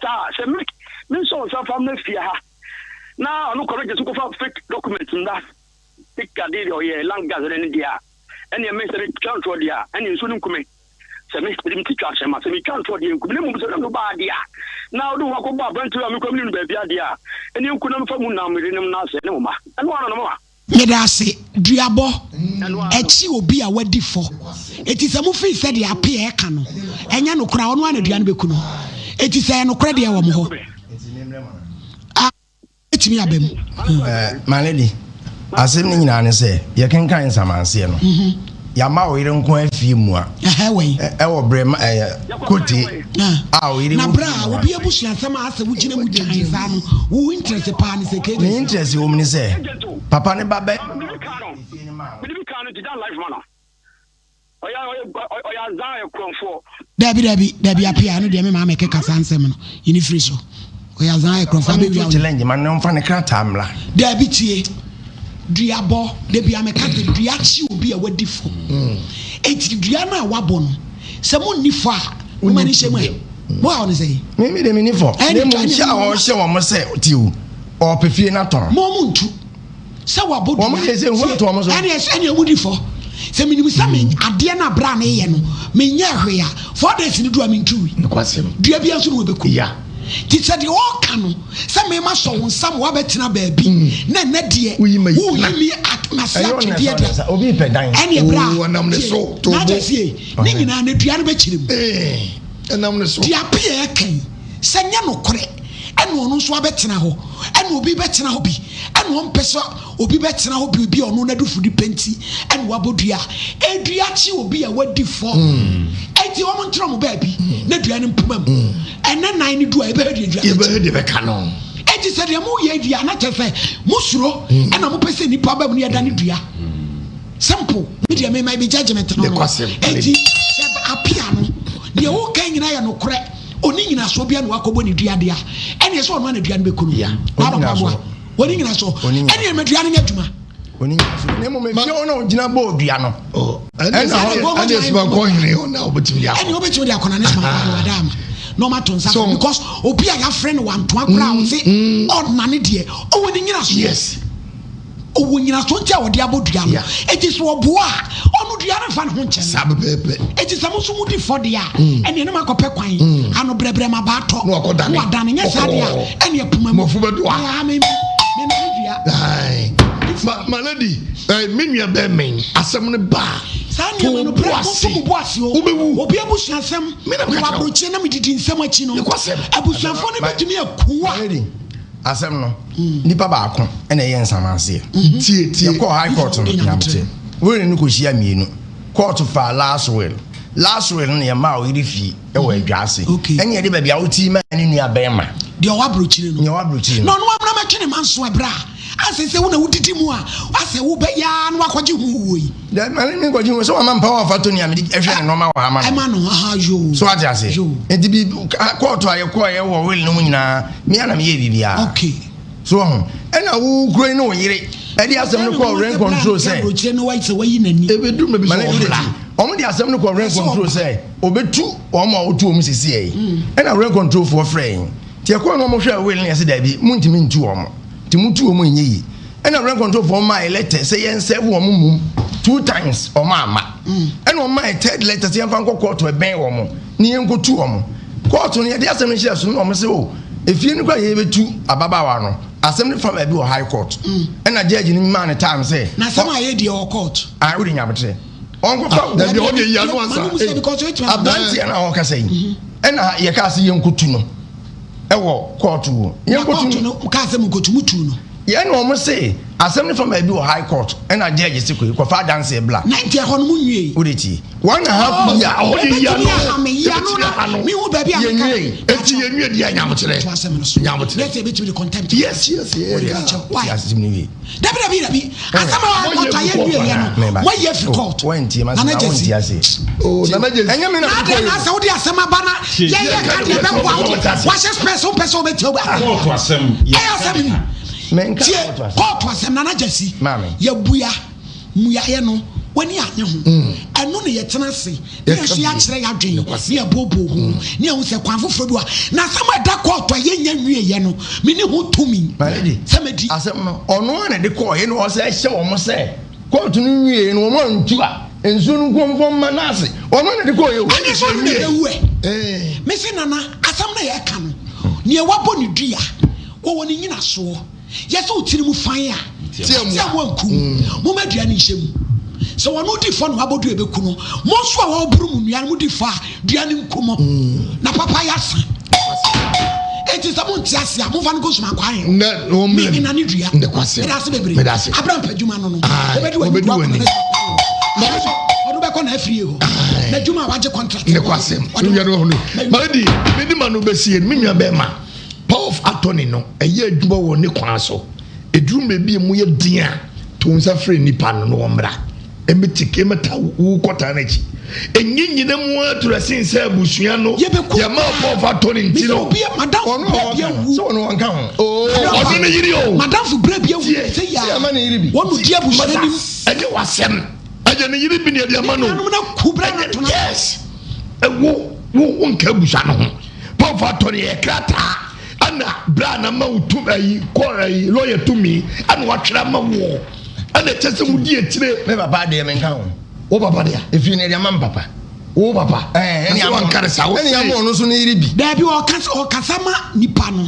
saa sɛ me mensɔ nsa fa mma fie ha na ɔno kɔrɛgye so kɔfa fake document nda Fake ade deɛ ɔyɛ land gas ne deɛ a ɛneɛ me sɛ metwa ntorɔ deɛ a ɛneɛ nsuo no nku me sɛ me mede me ti twa ahyɛma sɛ metwa ntorɔ deɛ nku me na mmom sɛ wode ba adeɛ a na wode wo ho akɔbɔ aberanteɛ a mekura menim no baabi adeɛ a ɛneɛ nku na mefa mu nam yerenom no ase ne wo mma ɛno ano no mama. Meda ase. Duabɔ kyi obi a wadi fɔ. Enti sɛ mofii sɛ deɛ Appiah reka no ɛnyɛ nokorɛ a, ɔno ara na dua no bɛku no. Enti sɛ ɛyɛ nokorɛ deɛ ɛwɔ mo hɔ a. Ɛbɛtumi aba mu. Eh, my lady, asɛm no nyinaa ne sɛ yɛkenkan nsamanseɛ no mhm. yɛama wo yere nko afie mu a ɛwɔ berɛ ma ɛyɛ kote a wo yere na berɛ a obi abusuasɛm a asɛ wogyina mu gyan saa no wo interest paa ne sɛ ne interest wɔ mu ne sɛ papa ne ba bɛ Ɔyɛ ɔyɛ ɔyɛ azaa ɔyɛ korɔnfoɔ. Dabi dabi dabi apia ɛno deɛ me maame keka saa nsɛm no yi ne firi so ɔyɛ azaa ɔyɛ korɔnfoɔ abɛwia wo. Challenge ma no nfa ne krataa mmra. Dabi tie duabɔ dabi a meka sɛ dua kye obi a wadi fɔ eti dua no a wabɔ no sɛ mo nni fɔ a mo ma ne nhyɛ mu ɛ mo haw ne sɛ. Me me de me ni fɔ ne mu nhyɛ a ɔhyɛ wɔn sɛ ti o ɔpɛ fie na tɔn. Mo mo ntu. sɛ wabɔ dua Wɔn deɛ sɛ nhu ato wɔn so. Ɛne ɛne ɛmu di fɔ. Sɛ menim sɛ me adeɛ no abira ne yɛ no menyɛ hwee a 4 days no du a mentui. Nokwasɛm. Dua bi nso na wɔbɛku. Ya. Nti sɛ deɛ ɔreka no sɛ mema sɔ wo nsa ma woabɛtena baabi na ɛnɛ deɛ Woyi ma yi woyi tena. me mase Ɛyɛ ɔno na atwedeɛ ɛsɛ ɔno deɛ nsa. Obi pɛ dan. ɛne ɛberɛ Oo, a ɔnam ne tie so, to na bo. agya sie ne nyinaa no dua no bɛkyerɛ mu. Ee, ɛnam ne so. Deɛ Appiah ɛka yi sɛ nyɛ nokorɛ ɛna ɔno nso abɛtena hɔ ɛna obi bɛtena hɔ bi ɛna ɔmpɛ sɛ obi bɛtena hɔ bi obi a ɔno n'adufo di pɛ nti ɛna wabɔ dua edua kye obi a wadi fɔ eti wɔn ntena wɔn baabi na dua no mpoma mu ɛnɛ nan no du a ebɛhɛ deɛ dua Yɛbɛhwɛ deɛ bɛka no. Eti sɛ deɛ mo yɛ dua na kyɛ sɛ mo suro ɛna mo pɛ sɛ nipa ba mu no yɛda ne dua simple me deɛ me ma me judgement no no eti sɛ apia no deɛ woka nyinaa yɛ nokorɛ. Ɔnni nyinasoɔ biara na wakɔbɔ ne dua deɛ a, ɛneɛ sɛ ɔno ara na dua no bɛku no. Na papa aboa. Ɔnni nyinasoɔ. Ɛneɛ ma dua no nyɛ adwuma. Ɔnni nyinasoɔ. Na mmom efie hɔ na ɔgyina bɔɔ dua no. Ɛne soma kɔ hene hɔ na wobɛtumi de akɔ. Ɛneɛ wobɛtumi de akɔ na ne soma kɔ hene wada ama na ɔma to nsa because obi a yɛafrɛ no wantoa koraa ɔse ɔnane deɛ ɔwɔ ne nyinasoɔ. Yes. Ɔwɔ nyinasoɔ nti a ɔde abɔ dua no. Enti sɛ ɔboa a, ɔno dua no mfa ne ho nkyɛ no. Saa pɛpɛɛpɛ. Enti sɛ mo nso modi fɔ deɛ a, ɛnneɛ na moakɔpɛ kwan ano brɛbrɛ ma baatɔ Na wakɔdane. Na wadane. Nyɛ saa deɛ a, ɛnneɛ poma mu. Mmɔfo bɛdoa. Ɛyɛ ha me, me. Ma ma lady eh, me nua bɛmɛn asɛm no ba saa nneɛma no brɛ mo mo bo ase o wobɛwu obi abusuasɛm wɔ aburokyire na medidi nsɛm akyi no abusuafoɔ no bɛtumi akuwa asɛm no nipa baako ɛna ɛyɛ nsamanseɛ mhm. tie tie yɛkɔɔ high court no nyamekyɛ wei ne kɔhyia mmienu court faa last will last will no yɛmaa ɔyere fie ɛwɔ adwa ase ɛne yɛde baabi a wotii ma ne nua bɛrima deɛ ɔwɔ aburokyire no deɛ ɔwɔ aburokyire no na ɔno amena mɛtwe ne ma nso ɛbrɛ a asɛ sɛ wo na wodidi mu a asɛ wobɛyɛ a na wakɔgye ho wuo yi dɛ ma ne nkɔgye ho sɛ wama mpa wɔ afa toni a mede ɛhwɛ ne nɔɔma wɔ ha ma no ɛma no aha yoo so ate ase nti bi kɔɔto a yɛkɔɔ yɛ wɔ will no mu nyinaa me ana meyɛ biribiara okay so ho ɛna wo kuro yi ne wo yere ɛde asɛm no kɔɔ rent control sɛ ɛbɛduru ma bi sɛ ɔmmra wɔn de asɛm no kɔɔ rent control sɛ obetu wɔn a wotu wɔn sisi yɛ yi ɛna rent control foɔ frɛ yɛn nti ɛkɔɔ no wɔn hwɛ will no yɛ sɛ daabi muntumi ntu wɔn nti mutu wɔn nyɛ yi ɛna rent control foɔ maa yɛ letter sɛ yɛn sɛɛfo wɔn mum two times wɔn ama ɛna wɔn maa yɛ third letter sɛ yɛn fa nkɔ kɔɔto ɛbɛn wɔn ne yɛn nkɔ tu wɔn kɔɔto no yɛde asɛm no hyɛ so na wɔn sɛ o efie no kora yɛbɛtu ababaawa no asɛm no fa baabi wɔ high court ɛna judge no maa ne time sɛ na asɛm a yɛ deɛ wɔ court ah wode nyabotrɛ ɔnkɔfa dabi ɔde yi ano ansa aberanteɛ no a ɔkasa yi ɛna yɛkaa sɛ yɛnkɔtu no ɛwɔ kɔɔto wɔ yɛnkɔtu no kaa sɛ monkɔtu mutu no yɛn na wɔn se asɛm no fa baabi wɔ high court ɛna judge se kɔ kɔfa adanseɛ bla na nti ɛhɔ no mu nwie wode tie wɔn na ha ya ɔde yi ano yɛbɛtumi ahame yi ano mehu baabi a meka yɛnwie eti yɛnwie di anyamokyerɛ nyamokyerɛ yɛsɛ yɛbɛtumi de contempt yes yes yes asɛm no wie dabi dabi dabi asɛm a wɔkɔtɔ ayɛ nwie yɛ no wɔyɛ afiri court nana gyesi nana gyesi ɛnyɛ mi na na adeɛ na asɛ wode asɛm aba na yɛyɛ ka deɛ bɛboa wo wahyɛ spɛs wompɛ sɛ wobɛtia wo kɔɔto asɛm ɛyɛ asɛm ni tie kɔɔto asɛm nana gyesi yɛbua mmuaeɛ no w'ani annye ho. Ɛno na yɛtena ase na yɛn nso yɛakyerɛ yɛn adwene na yɛbooboo ho na yɛhu sɛ kwan foforɔ bi wɔ na asɛm a ɛda kɔɔto a yɛnnya nwieeɛ no menni ho tumi sɛ mɛdi. Asɛm no ɔno ara na ɛde kɔɔeɛ na ɔsɛ hyɛ wɔn sɛ kɔɔto no nwieeɛ no wɔn antu a nsuo no nko mfa mma no ase ɔno ara na ɛde kɔɔeɛ o. Ɛne sɛ ɔno na ɛbɛwu ɛ. Mese nana asɛm no a yɛreka no deɛ wabɔ ne dua wɔwɔ ne nyinasoɔ. Yɛ sɛ wo tiri mu fann a, tia mo anku. Momma dua no nhyɛ mu. Sɛ wɔn di fɔ na wɔabɔ dua bɛku no, mo nso a wɔreboro mo nnua no, modi fɔ a, dua no nku mo. Na papa yɛ asa. Enti sɛ monte ase a, momfa no nkɔ nsumankwa ahene hɔ. Me mena ne dua. Meda ase bebree. Abraham pɛ adwuma no no, ɔbɛdi w'anim de w'akɔ no n'asi. Ɔde wobɛkɔ n'afie hɔ. N'adwuma a wagye contract. Nekwasɛm. Malady, mede ma no bɛsie no, me nua bɛrima. Power of attorney no, ɛyɛ adwuma wɔ ne kwan so. Ɛduru mmerɛ bi a ɛmu yɛ den a, to wo nsa frɛ nipa no na ɔmmra mmɛtake, mmɛta wo kɔtaa no akyi. Ɛnyɛ nyina mu ara tura sen sɛ abusua no yɛma wo power of attorney nti no. Ɔno a ɔka no, sɛ ɔno ɔnka ho. Oo, ɔno ne yere o. Madamfo berɛ bi awu sɛ yɛ a, wɔn di abusua nim. Ɛnyɛ w'asɛm. Ɛyɛ ne yere bi na ɛde ama no. Ɛnyɛ yes. Ɛwo wo wo nka abusua no ho. Pɔfo atɔ no yɛ krataa ɛna bra na ma wo tum ayi kɔ ayi lɔya tumi ɛna watwerɛ ama wo ɛna ɛkyɛ sɛ wodi akyire. Me papa adeɛ me nka ho. Wo papa deɛ. Efie no ɛde ama me papa. Wo papa. Ɛɛ ɛne ama wanka ne saa wo ɛne ama ɔno nso ne yere bi. Daabi ɔkasa ɔkasa ma nipa no.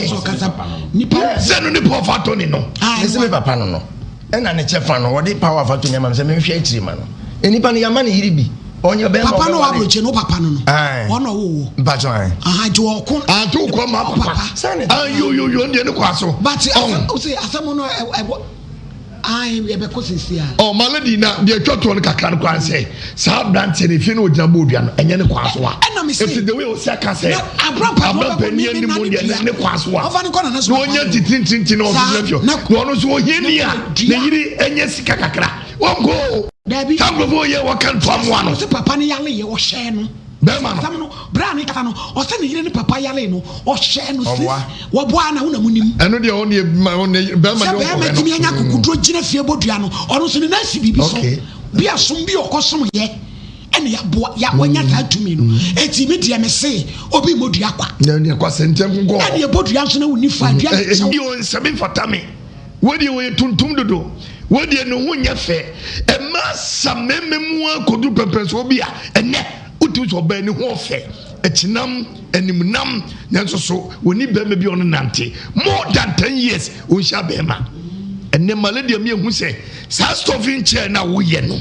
Ɔkasa nipa. Sɛ no ne pɔfo atɔ ne no. Ɛsɛ me papa no no. Ɛna ne kyɛfa no wɔde power fa to nneɛma sɛ menhwɛ akyiri ma no. Nnipa no yɛama ne yere bi. Ɔnyɛ bɛrima Papa no aburokye no papa no no. Ɔno ɔwo wo. Mpatsɔ ayi. Aha nti ɔko. Anti wokɔ ma papa. Sani. Ayo yo yo ndeɛ ne kɔ aso. But asɛm ɔsɛ asɛm no ɛwɔ ayi yɛbɛkɔ sisi a. Ɔ ma lady na deɛ atwa toɔ no kakra no koraa sɛ saa aberanteɛ no efie no ogyina bɔ odua no ɛnyɛ ne kwan so a. Ɛna mi se. Eti the way ɔsi aka sɛ. Aberanteɛ ni anim deɛ ne kwan so a. Ɔfa ne kɔ nana so. Na ɔnya ntitintintin na ɔso gyina fie. Na ɔno nso ohia ni a ne yere ɛnyɛ sika kakra. Wɔnkɔ o. Dabi. Saa nkurɔfoɔ yɛ wɔka ntoamoa no. Ɔsɛ papa no yale yɛ ɔhyɛɛ no. Bɛrima no. Asɛm no bere a ne kasa no ɔsɛ ne yere ne papa yale no ɔhyɛɛ no sis wɔboa na wo na mo nim. Ɛno deɛ ɔne ɔne bɛrima deɛ ɔnkɔhwɛ no. Sɛ bɛrima tumi anya akokoduro gyina fie bɔ dua no ɔno nso ne nan si biribi so bi asom bi ɔkɔ som yɛ ɛna yaboa ya wanya saa tumi no eti mi deɛ me se obi mmɔ dua kwa. Na ne kwa sɛ ntɛm nkɔ. Ɛna ɛbɔ dua nso na wo nifa dua. Ɛyi o nsɛm mfata me. Wei deɛ ɔyɛ tuntum dodo, wei deɛ ne ho nyɛ fɛ. Ɛma asa mmarima mu ara kɔduru pɛmpɛnsoɔ bi a ɛnɛ wotumi sɛ ɔbaa ne ho ɔfɛ. akyinam, animnam, nanso so wɔni bɛrima bi a ɔne nante more than 10 years ɔnhyia bɛrima. Ɛnɛ malady mi ehu sɛ saa stuffing chair na woyɛ no,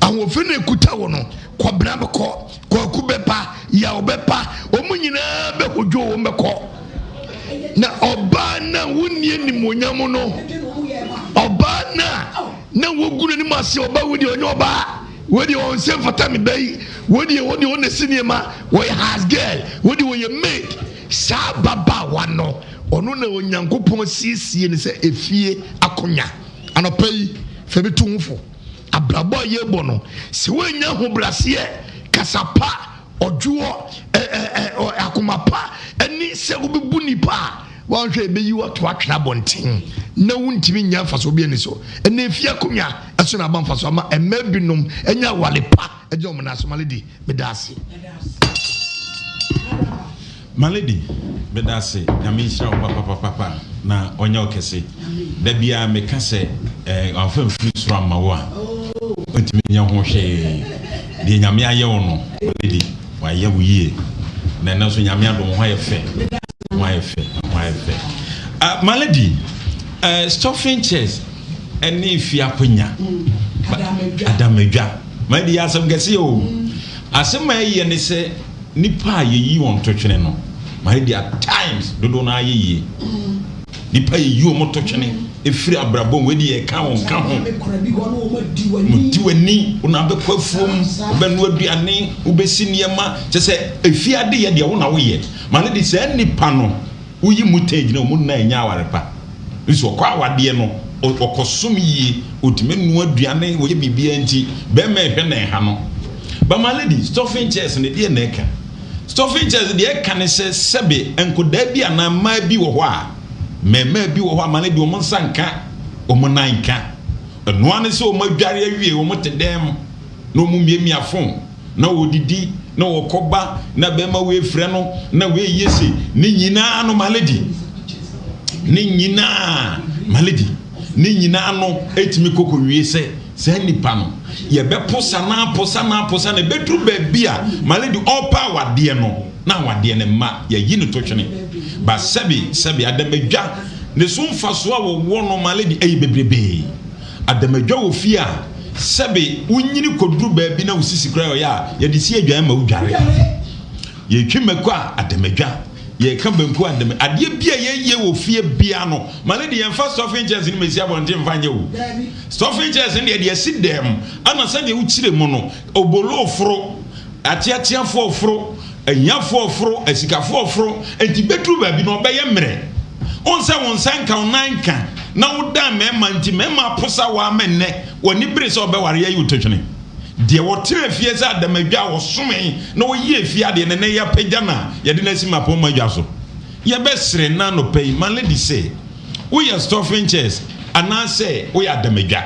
ahoɔfɛ no ekuta wɔ no, Kɔbena bɛkɔ, Kwaku bɛba, Yaw bɛba, wɔn nyinaa bɛhodwo, wɔn bɛkɔ. Na ɔbaa na wonni animuonyam no, ɔbaa na na wogu n'anim ase, ɔbaa wo deɛ ɔnyɛ ɔbaa, wo deɛ wɔn nsɛm fata me bɛ yi, wo deɛ wo deɛ wɔn na si nneɛma, wɔyɛ house girl, wo deɛ wɔyɛ maid. Saa ababaawa no, ɔno na Onyankopɔn siesie no sɛ efie akonya. Anɔpa yi, fa bi to ho fo. Abrabɔ a yɛbɔ no, sɛ woannya ahobrɛaseɛ, kasa pa, ɔdwoɔ, ɛ, akoma pa, ne sɛ wobɛbu nnipa a, woanhwɛ a ɛbɛyi wo ato atwene abɔnten na wontumi nnya mfasoɔ bi ani so. Ɛnna efie akonnwa so na aba mfasoɔ ama mmaa binom anya aware pa agya wɔn nan so. Malady, meda ase. Malady, meda ase. Nyame nhyira wo papapapapa na ɔnyɛ wo kɛse. Da biara meka sɛ eh, wamfa mfiri soro amma wo a, wontumi nyɛ ho hwee. Deɛ Nyame ayɛ wo no, Malady, wayɛ wo yie. Na ɛno nso Nyame adom wo ho ayɛ fɛ. Ho ayɛ fɛ, ho ayɛ fɛ. Uh, Malady, uh, stuffing chairs ɛne fie akonya. Adamadwa. Malady, yɛ asɛm kɛse o. Asɛm a ɛyɛ ne sɛ Nnipa a yɛyi wɔn to twene no, my dear, times dodoɔ no ara yɛ yie. Nnipa yɛyi wɔn to twene ɛfiri abrabɔ mu, wei deɛ yɛka wɔn ka ho. Wɔdi w'ani, wo na wobɛkɔ afuom, wobɛnoa aduane, wobɛsi nneɛma, kyɛ sɛ efie adeyɛ deɛ wo na woyɛ. Ma no de saa nnipa no Woyi mu tɛ gyina wɔn nyinaa ɛnyɛ aware pa. Nso ɔkɔ awadeɛ no, ɔkɔsom yie, ɔtumi noa aduane, ɔyɛ biribiara nti bɛrima ɛhwɛ na ɛha no. But my lady, stuffing chairs no deɛ na ɛka? Stuffing chairs deɛ ɛka ne sɛ sɛbe nkɔdaa bi anaa mmaa bi wɔ hɔ a, mmɛɛmaa bi wɔ hɔ a my lady wɔn nsa nka, wɔn nan nka. Ɛno ara ne sɛ wɔn adware awie, wɔn te dan mu na wɔn miamia phone. na ɔdidi na ɔkɔ ba na bɛrima wei frɛ no na wei yɛ se ne nyinaa no malady, ne nyinaa malady, ne nyinaa no ɛtumi kɔkɔ wie sɛ saa nipa no yɛbɛposa na aposa na aposa na ɛbɛduru baabi a malady ɔpa awadeɛ no na awadeɛ no mma yɛyi no to twene. Ba sɛbi sɛbi adamadwa ne so mfasoɔ a wɔwɔ no malady ɛyɛ bebrebee. Adamadwa wɔ fie a, sɛbe wonyini kɔduru baabi na wo sisi koraa ɔyɛ a, yɛde si adwan ma wodware. Yɛtwi mako a, adamadwa. Yɛka banku a, adamadwa. Adeɛ bi a yɛyɛ wɔ fie biara no, ma no de yɛmfa stuffing chairs no mɛsi abɔnten mfa nyɛ o. Stuffing chairs no deɛ yɛde asi dɛm, ana sɛdeɛ wokyerɛ mu no, obolo foro, ateateafoɔ foro, Ahiafoɔ foro, asikafoɔ foro, enti bɛduru baabi no ɔbɛyɛ mmerɛ. Wohu sɛ wo nsa nka wo nan nka na wodan mmarima nti mmarima aposa wo ama nnɛ w'ani bere sɛ ɔbɛware ayi wo totwene. Deɛ ɔtena fie sɛ adamadwa a ɔsome na ɔyi efie adeɛ no nnɛ yɛapagya no a yɛde no asi mmapɔmma dwa so. Yɛbɛsrɛ nnɛ anɔpa yi ma lady sɛ woyɛ stuffing chairs anaasɛ woyɛ adamadwa.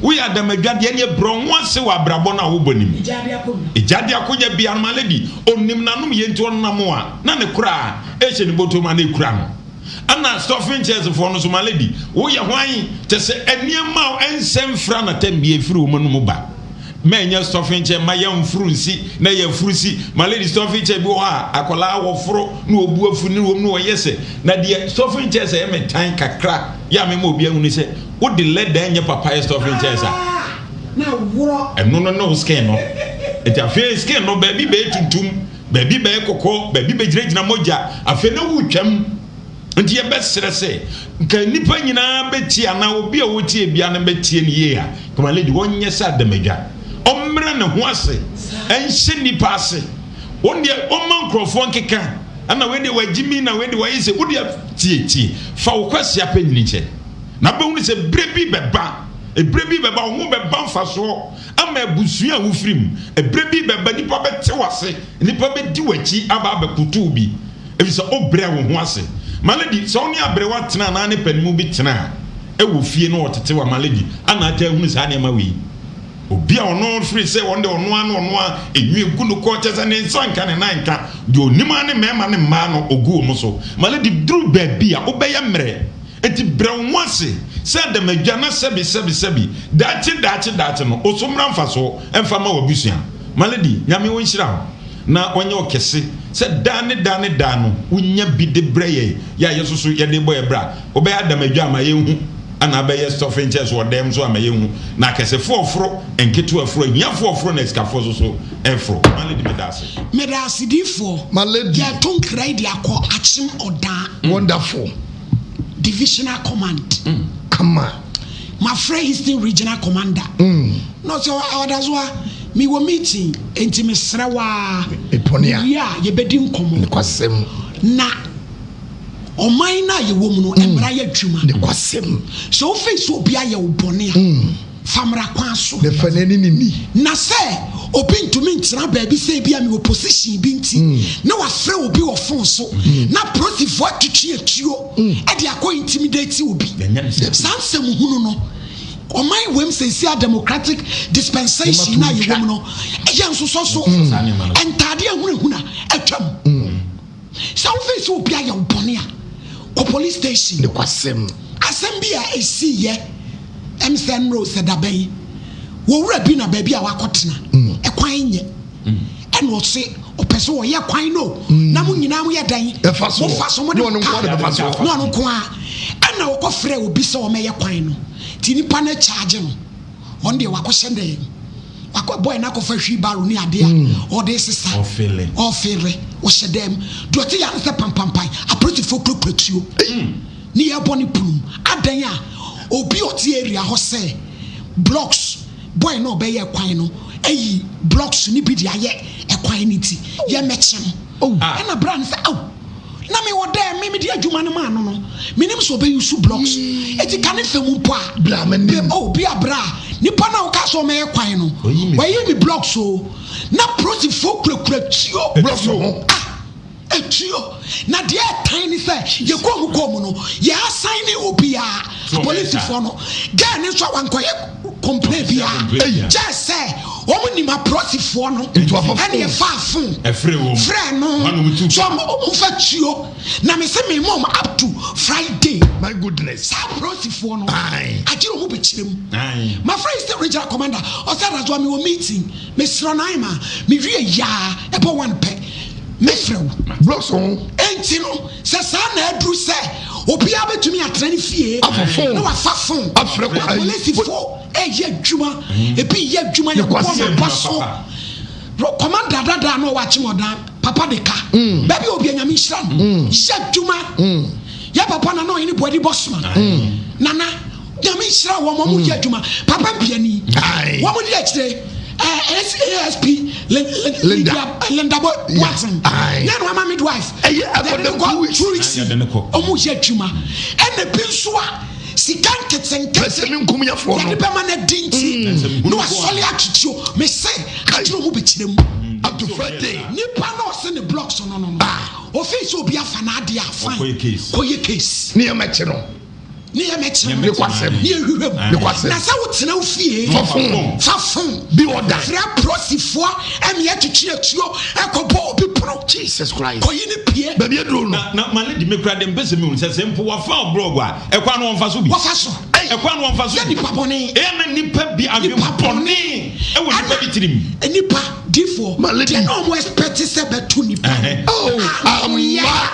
Woyɛ adamadwa deɛ ɛneɛ brɛ wo ho ase wɔ abrabɔ no a wobɔ no mu. Egya de akonya biara no ma lady onim nanom yie nti ɔnam a na ne koraa ɛhyɛ ne bɔtɔ mu a na ɛkura no. Ɛna stuffing chairs foɔ no nso ma lady woyɛ hwan kyɛ sɛ nneɛma a ɛnsɛ mfra na tɛm bi ɛfiri wɔn anum ba. Ma ɛnyɛ stuffing chair ma yɛnforo nsi na yɛforo si ma lady stuffing chair bi wɔ hɔ a akwadaa wɔforo na wɔbu afu ne wɔm na wɔyɛ sɛ na deɛ stuffing chairs ɛyɛ me tan kakra yɛ a mema obi ahunu sɛ wode leather nyɛ papa yɛ stuffing chairs a ɛno no ne wo skin no nti afei skin no baabi bɛyɛ tuntum, baabi bɛyɛ kɔkɔɔ, baabi bɛgyinagyina mogya, afei na wotwam. Nti yɛbɛsrɛ sɛ nka nnipa nyinaa bɛtie anaa obi a ɔtie bia no bɛtie no yie a, kama lady wɔnyɛ sɛ adamadwa, ɔmmrɛ ne ho ase ɛnhyɛ nnipa ase, wɔn deɛ ɔmma nkurɔfoɔ nkeka ɛna wei deɛ wagye mi na wei deɛ wayɛ sɛ, wo deɛ tie tie fa wo kwasia pɛ nyini kyɛ na bɛhunu sɛ berɛ bi bɛba, ɛberɛ bi bɛba wo ho bɛba mfasoɔ ama abusua a wofiri mu, ɛberɛ bi bɛba nnipa bɛte w'ase, nnipa bɛdi w'akyi aba abɛkoto wo bi. Efisɛ wobrɛ wo ho ase. Malady, sɛ wo ne aberewa tena anaa ne panin bi tena a, wɔ fie na ɔtete wo a, Malady, ana ataa hunu saa nneɛma wei? Obi a ɔno firi sɛ ɔno deɛ ɔno ara ne ɔno ara, enwi egu no kɔn, kyerɛ sɛ ne nsa nka ne nan nka, deɛ ɔnim ara ne mmarima ne mmaa no, ɔgu wɔn so. Malady, duru baabi a, wobɛyɛ mmerɛ. Enti brɛ wo ho ase sɛ adamadwa na sɛbi, sɛbi, sɛbi, daakye, daakye, daakye no, wo so mmra mfasoɔ mfa mma w'abusua. Malady, Nyame ɔnhyira wo. Na ɔnyɛ wo kɛse sɛ daa ne daa ne daa no wonya bi de brɛ yɛn, yɛ a yɛsoso yɛde bɔ yɛn bra. Wobɛyɛ Adam adwa ama yɛnhu, ɛna abɛyɛ stuffing chairs wɔ dan mu nso ama yɛnhu. Na akɛsefoɔ foro, nketewa foro, ahiafoɔ foro na asikafoɔ nso so foro. My lady meda ase. Meda ase diifoɔ. My lady. Yɛto nkra yi de akɔ Akyem Ɔdaa. Wonderful. Divisional command. Kama. Mafrɛ Eastern Regional Commander. Na ɔsɛ Ɔdasoa, mewɔ meeting enti mesrɛ wo ara. Mepɔne a. Mewie a yɛbɛdi nkɔmmɔ. Nokwasɛm. Na ɔman no a yɛwɔ mu no, mmara yɛ adwuma. Nokwasɛm. Sɛ wofei sɛ obi ayɛ wo bɔne a, fa mmara kwan so. Na fa n'ani ne ni. Na sɛ obi ntumi ntena baabi sɛ ebia mewɔ position bi nti, na wafrɛ obi wɔ phone so, na apolisifoɔ atwetwe atuo de akɔ intimidate obi. Saa nsɛm hunu no, ɔman wei mu seesei a democratic dispensation no a yɛwɔ mu no, ɛyɛ nsosɔ so. Ntaadeɛ ahunahuna atwam. Sɛ wo feel sɛ obi ayɛ wo bɔne a, kɔ police station. Nokwasɛm. Asɛm bi a esii yɛ ɛm sɛ nnora o sɛ dabɛn yi, wɔ wura bi na baabi a wakɔ tena, ɛkwan nyɛ. Ɛna ɔse ɔpɛ sɛ ɔyɛ kwan no o, na mo nyinaa mo yɛ dɛn? Ɛfa so. Mo fa so, mo de Na ɔno mo nko car. ara na ɛbɛfa so. Na ɔno nko ara. Ɛna ɔkɔ frɛɛ obi sɛ ɔmɛyɛ kwan no, nti nipa no charge no. Ɔno deɛ wakɔhyɛ dɛn? Wakɔ boy no akɔfa wheelbarrow ne adeɛ a ɔde sesa. Ɔfele. Ɔfele. Ɔhyɛ dɛm. Deɛ ɔte yɛ ano sɛ pampampan. Apolisifoɔ kurakura tuo. Ne yɛrebɔ ne pono mu. Adɛn a obi a ɔte area hɔ sɛ blocks boy no a ɔbɛyɛ kwan no ayi blocks no bi de ayɛ ɛkwan no nti yɛmmɛkye no. Ɛna bra no sɛ ao. Na me wɔ dɛ me mede adwuma no maa no no menim sɛ ɔbɛ use blocks eti ka ne fɛ mu mpo a Bra m'anim. oh bia bra nipa no a wokaa sɛ ɔmɛyɛ kwan no wayi me blocks o na prosifoɔ kurakura tuo Blocks wɔ ho. Ah etuo na deɛ ɛtan ne sɛ yɛkɔɔ mu kɔɔ mu no yɛ asan ne obiara apolisifoɔ no girl no nso a wankɔyɛ complain biara kyɛɛ sɛ Wɔn nim aprɔsifoɔ no ɛne ɛfaa fon frɛ no sɛ ɔmo fa tuo na me se me ma ɔmo up to Friday. My goodness. Saa aprɔsifoɔ no agyere ɔmo bɛkyerɛ mu. Ma frɛ Eastern Regional Commander ɔsɛ Adazoa me wɔ meeting me srɛ no ma me wie yaa ɛbɔ one pɛ me frɛ wo. Blocks ho. Enti no sɛ saa na aduru sɛ obiara bɛtumi atena ne fie na wafa fon apolisifoɔ. Ɛyɛ adwuma, ebi yɛ adwuma yɛ bɔ ma bɔ so. Commander dada na ɔwɔ akyem ɔdan papa de ka. Mm. Baabi obi anyame nhyira no. Mm. Yɛ adwuma. Mm. Yɛ papa na na ɔyɛ ne buadi bɔsoma. Nana nyame nhyira wɔn wɔn yɛ adwuma. Papa mpiani. Wɔn di akyire. ASP Linda Linda Boateng. Nyɛ no ama midwife. Ɛyɛ akɔda 2 weeks. Wɔn yɛ adwuma. Ɛna bi nso a. Sika nketenkete Pɛsɛmenkomyɛfoɔ no. yɛde bɛma no adi nti, na wasɔre atwitwi o. Mese, akyerɛ ɔmo bɛkyerɛ mu. Up to Friday. Nipa na ɔse ne blocks no no no, ofii sɛ obi afa n'adeɛ a, fine, Ɔkɔyɛ case. kɔyɛ case. Ne yɛn mɛkye no. Ne yɛ mɛkye no. Ne kwasɛm. Ne yɛ hwehwɛ mu. Ne kwasɛm. Na sɛ wotena wo fie. Fa phone. Fa phone. Bi ɔda. Frɛ aprosifoɔ ɛne ɛtwetwe atuo ɛkɔbɔ obi pono. Jesus Christ. Kɔyi ne pie. Baabi aduro no. Na na ma lady me kura de mpɛ sɛ mehu sɛ sɛ mpo wafa blog a ɛkwan no wɔmfa so bi. Wɔfa so. Ɛkwan no wɔmfa so Yɛ bi. nipa bɔne. Ɛyɛ na nipa bi adwen Nipa bɔne ɛwɔ nipa bi tirim. Nipa difoɔ. Ma lady. Deɛ na wɔn expect sɛ bɛto nipa. Ɛhɛn. Oh, A na wɔn yɛ. ama.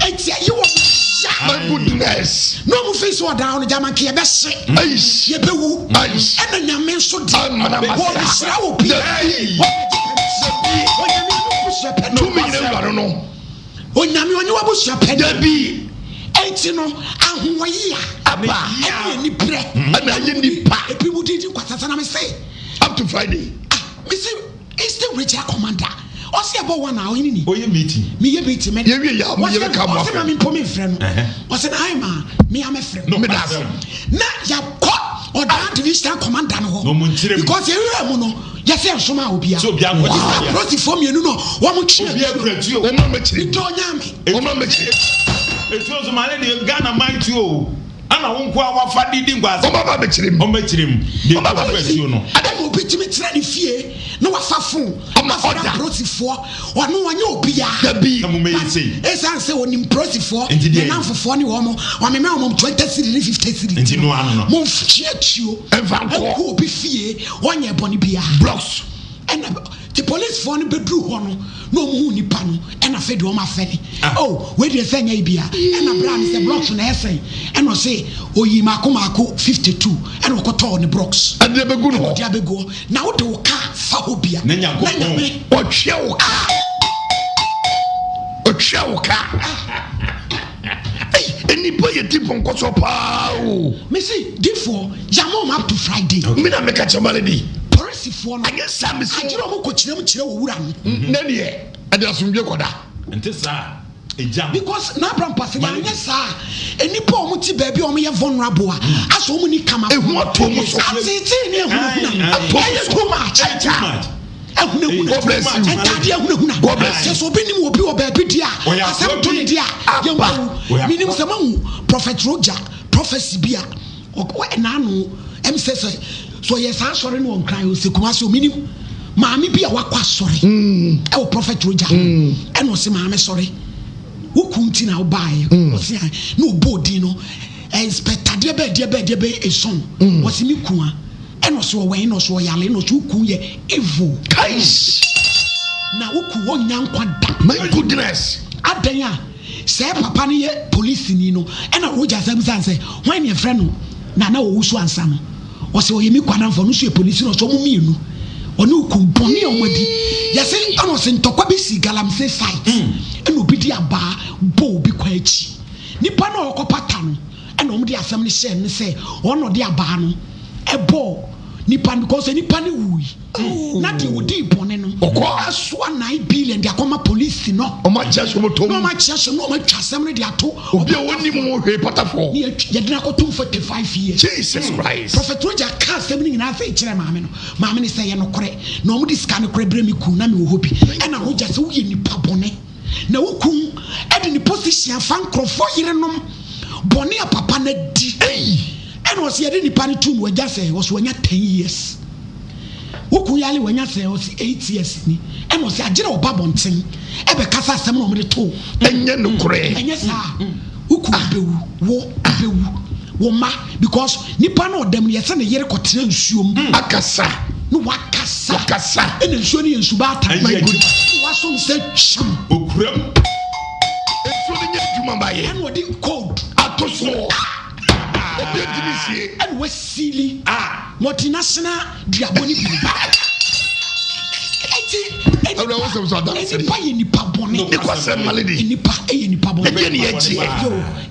Eti ɛyi wɔn ya. My goodness. Na wɔn fi sɛ ɔdan no gyama nka yɛbɛhye. Eish. Yɛbɛwu. Eish. Ɛna nyame nso deɛ. Amana masa. Wɔbɛhyira obi. Dabi. Onyame ɔne w'abusua pɛ no. Tumi nyina wura no no. Onyame ɔne w'abusua pɛ no. Dabi. Enti no ahoɔyea. Aba. Ɛne anibrɛ. Ɛna ayɛ nipa. Ebi mu didi nkwasasa na me se. Up to Friday. Ah, me se Eastern Regional Commander. Ɔse ɛbɔ one a ɔhene ni. Ɔyɛ meeting. Me yɛ meeting mɛ. Yɛ wie yɛ yɛ bɛ ka mo afɛ. Ɔse ma mi mpo mi nfrɛ no. Ɔse na ayi ma mi amɛ frɛ no. Me da ase. Na yɛ kɔ ɔdaa divisional commander no hɔ. Na ɔmo nkyerɛ mu. Because yɛ wura mu no yɛ sɛ nsoma obia. Sɛ obia nkɔ Ɔti sɛ apolisifoɔ mmienu no wɔn twe. Obia kura tuo. Wɔn a mɛkyerɛ. Ntɔ ɔnyaa me. Wɔn a mɛkyerɛ. Etuo nso maa ne deɛ Ghana man tuo o. Ana wo nkoa wafa de di nkwasɛm. Ɔmo aba abɛkyerɛ mu. Ɔmo bɛkyerɛ mu. Deɛ Ɔmo aba ɔfa abɛkyerɛ tuo no. Adɛn na obi tumi tena ne fie na wafa fon Ɔma afrɛ order. apolisifoɔ? Ɔno ɔnyɛ obiara. Dabi. Na mo mɛyɛ sei. Esiane sɛ onim polisifoɔ, Nti ne deɛ- nnamfofoɔ ne wɔn, ɔmema wɔn 20 cedi ne 50 cedi. Nti no ano no. Momfie tuo. Ɛmfa nkɔ. Nkɔ obi fie, ɔnyɛ bɔne biara. Blocks. Ɛna. Nti policefoɔ no bɛduru hɔ no na wɔn hu nipa no ɛna afei deɛ wɔn afɛle. Oh wei deɛ sɛ nyɛ bia ɛna bra no sɛ blocks na ɛsɛn ɛna ɔse oyi maako maako 52 ɛna ɔkɔtɔɔ ne blocks. Ɛde abɛgu no hɔ. Ɛde abɛgu hɔ na wode wo kaa fa hɔ bia. Na Nyankopɔn. Ɔtwea wo kaa. Ɔtwea wo kaa. Ei nnipa yɛ ti pɔnkɔ so paa o. Mesi difoɔ yamɔ wɔn up to Friday. Me na meka kyerɛ malady. Polisifoɔ no. Anyɛ saa mesi. Agyere wɔn kɔ kyerɛ mu kyerɛ owura no. Nɛ deɛ ɛde asomdwe kɔda. Nte saa egya no. Because n'abra mpase na anyɛ saa nnipa a wɔn ti baabi a wɔn yɛ vulnerable a asɛ wɔn ni kama. Ehu atɔ wɔn so. Atetee ne ehunahuna. Ɛyɛ too much. Ɛyɛ too much. Ahunahuna. God bless you. Ntaade ahunahuna. God bless you. Sɛ sɛ obi nim obi wɔ baabi di a, asɛm to ne di a, yɛn kɔwu. Minim sɛ mahu Prophet Roger prophecy bi a ɛnaano ɛm sɛ sɛ sɛ ɔyɛ saa asɔre no wɔ Nkran o sɛ Kumasi o minim maame bi a wakɔ asɔre ɛwɔ Prophet Roger ɛna ɔse maame sɔre wo kun ti na wobaeɛ ɔse na ɔbɔ odin no inspector deɛ bɛɛ deɛ bɛɛ deɛ bɛɛ eson ɔse me kun a Ɛna ɔse ɔwɛn na ɔse ɔyare na ɔse wo kun yɛ evil. Kaish. Na wo kun ɔnnya nkwa da. My goodness. Adɛn a sɛɛ papa no yɛ polisini no ɛna Roger san bisa no sɛ hwan ne yɛfrɛ no Nana Owusu Ansa no ɔse ɔyɛ me kwanamfo ɔno nso yɛ polisini ɔse ɔmo mmienu ɔne wo kun bɔne a ɔmo adi yɛse ɛna ɔse ntɔkwa bi si galamsey site ɛna obi de abaa bɔ obi kwan akyi nipa no a ɔkɔ pata no ɛna wɔn de asɛm no hyɛɛ no sɛ ɔno na ɔde abaa no ɛbɔɔ nipa no because nipa no wui na deɛ ɔdii bɔne no asoa 9 billion de akɔma polisi no wɔn akyɛ so wɔn tom na wɔn akyɛ so na wɔn atwa asɛm no de ato obi a wɔn nim ho hwee patafoɔ ne yɛde no akɔtum 45 years Jesus Christ Prophet Roger ka asɛm no nyinaa sɛ kyerɛ maame no maame no sɛ yɛ nokorɛ na wɔn de sika no korɛ brɛ me kun na mewɔ hɔ bi ɛna Roger sɛ woyɛ nipa bɔne Na wo kun de ne position afa nkurɔfoɔ yerenom bɔne a papa no adi. Ɛna ɔsɛ yɛde nipa no tum wagya sɛ ɔsɛ wanya 10 years. Wo kun yale wanya sɛ ɔsɛ 8 years ni. Ɛna ɔsɛ agyerɛ ɔba bɔnten ɛbɛkasa asɛm na ɔmde to. Ɛnyɛ nokorɛ. Ɛnyɛ saa. Wo kun bɛwu, wo bɛwu, wo mma because nipa no ɔdam no yɛsɛ ne yere kɔtena nsuo mu. Akasa. Na wakasa. Wakasa. Ɛna nsuo no yɛ nsu baatan. My goodness. Na wasom sɛ twam. Okuram. Nsuo no nyɛ adwuma ma yɛ. Ɛna ɔde code. Ato soɔ. Obi ntumi nsie. Ɛna wasili. Multinational duabɔ no bi. Eti nipa yɛ nipa bɔne. Nikwasɛm maledi. Nipa yɛ nipa bɔne. Ɛdeɛ ne yɛ gyeɛ. Yo,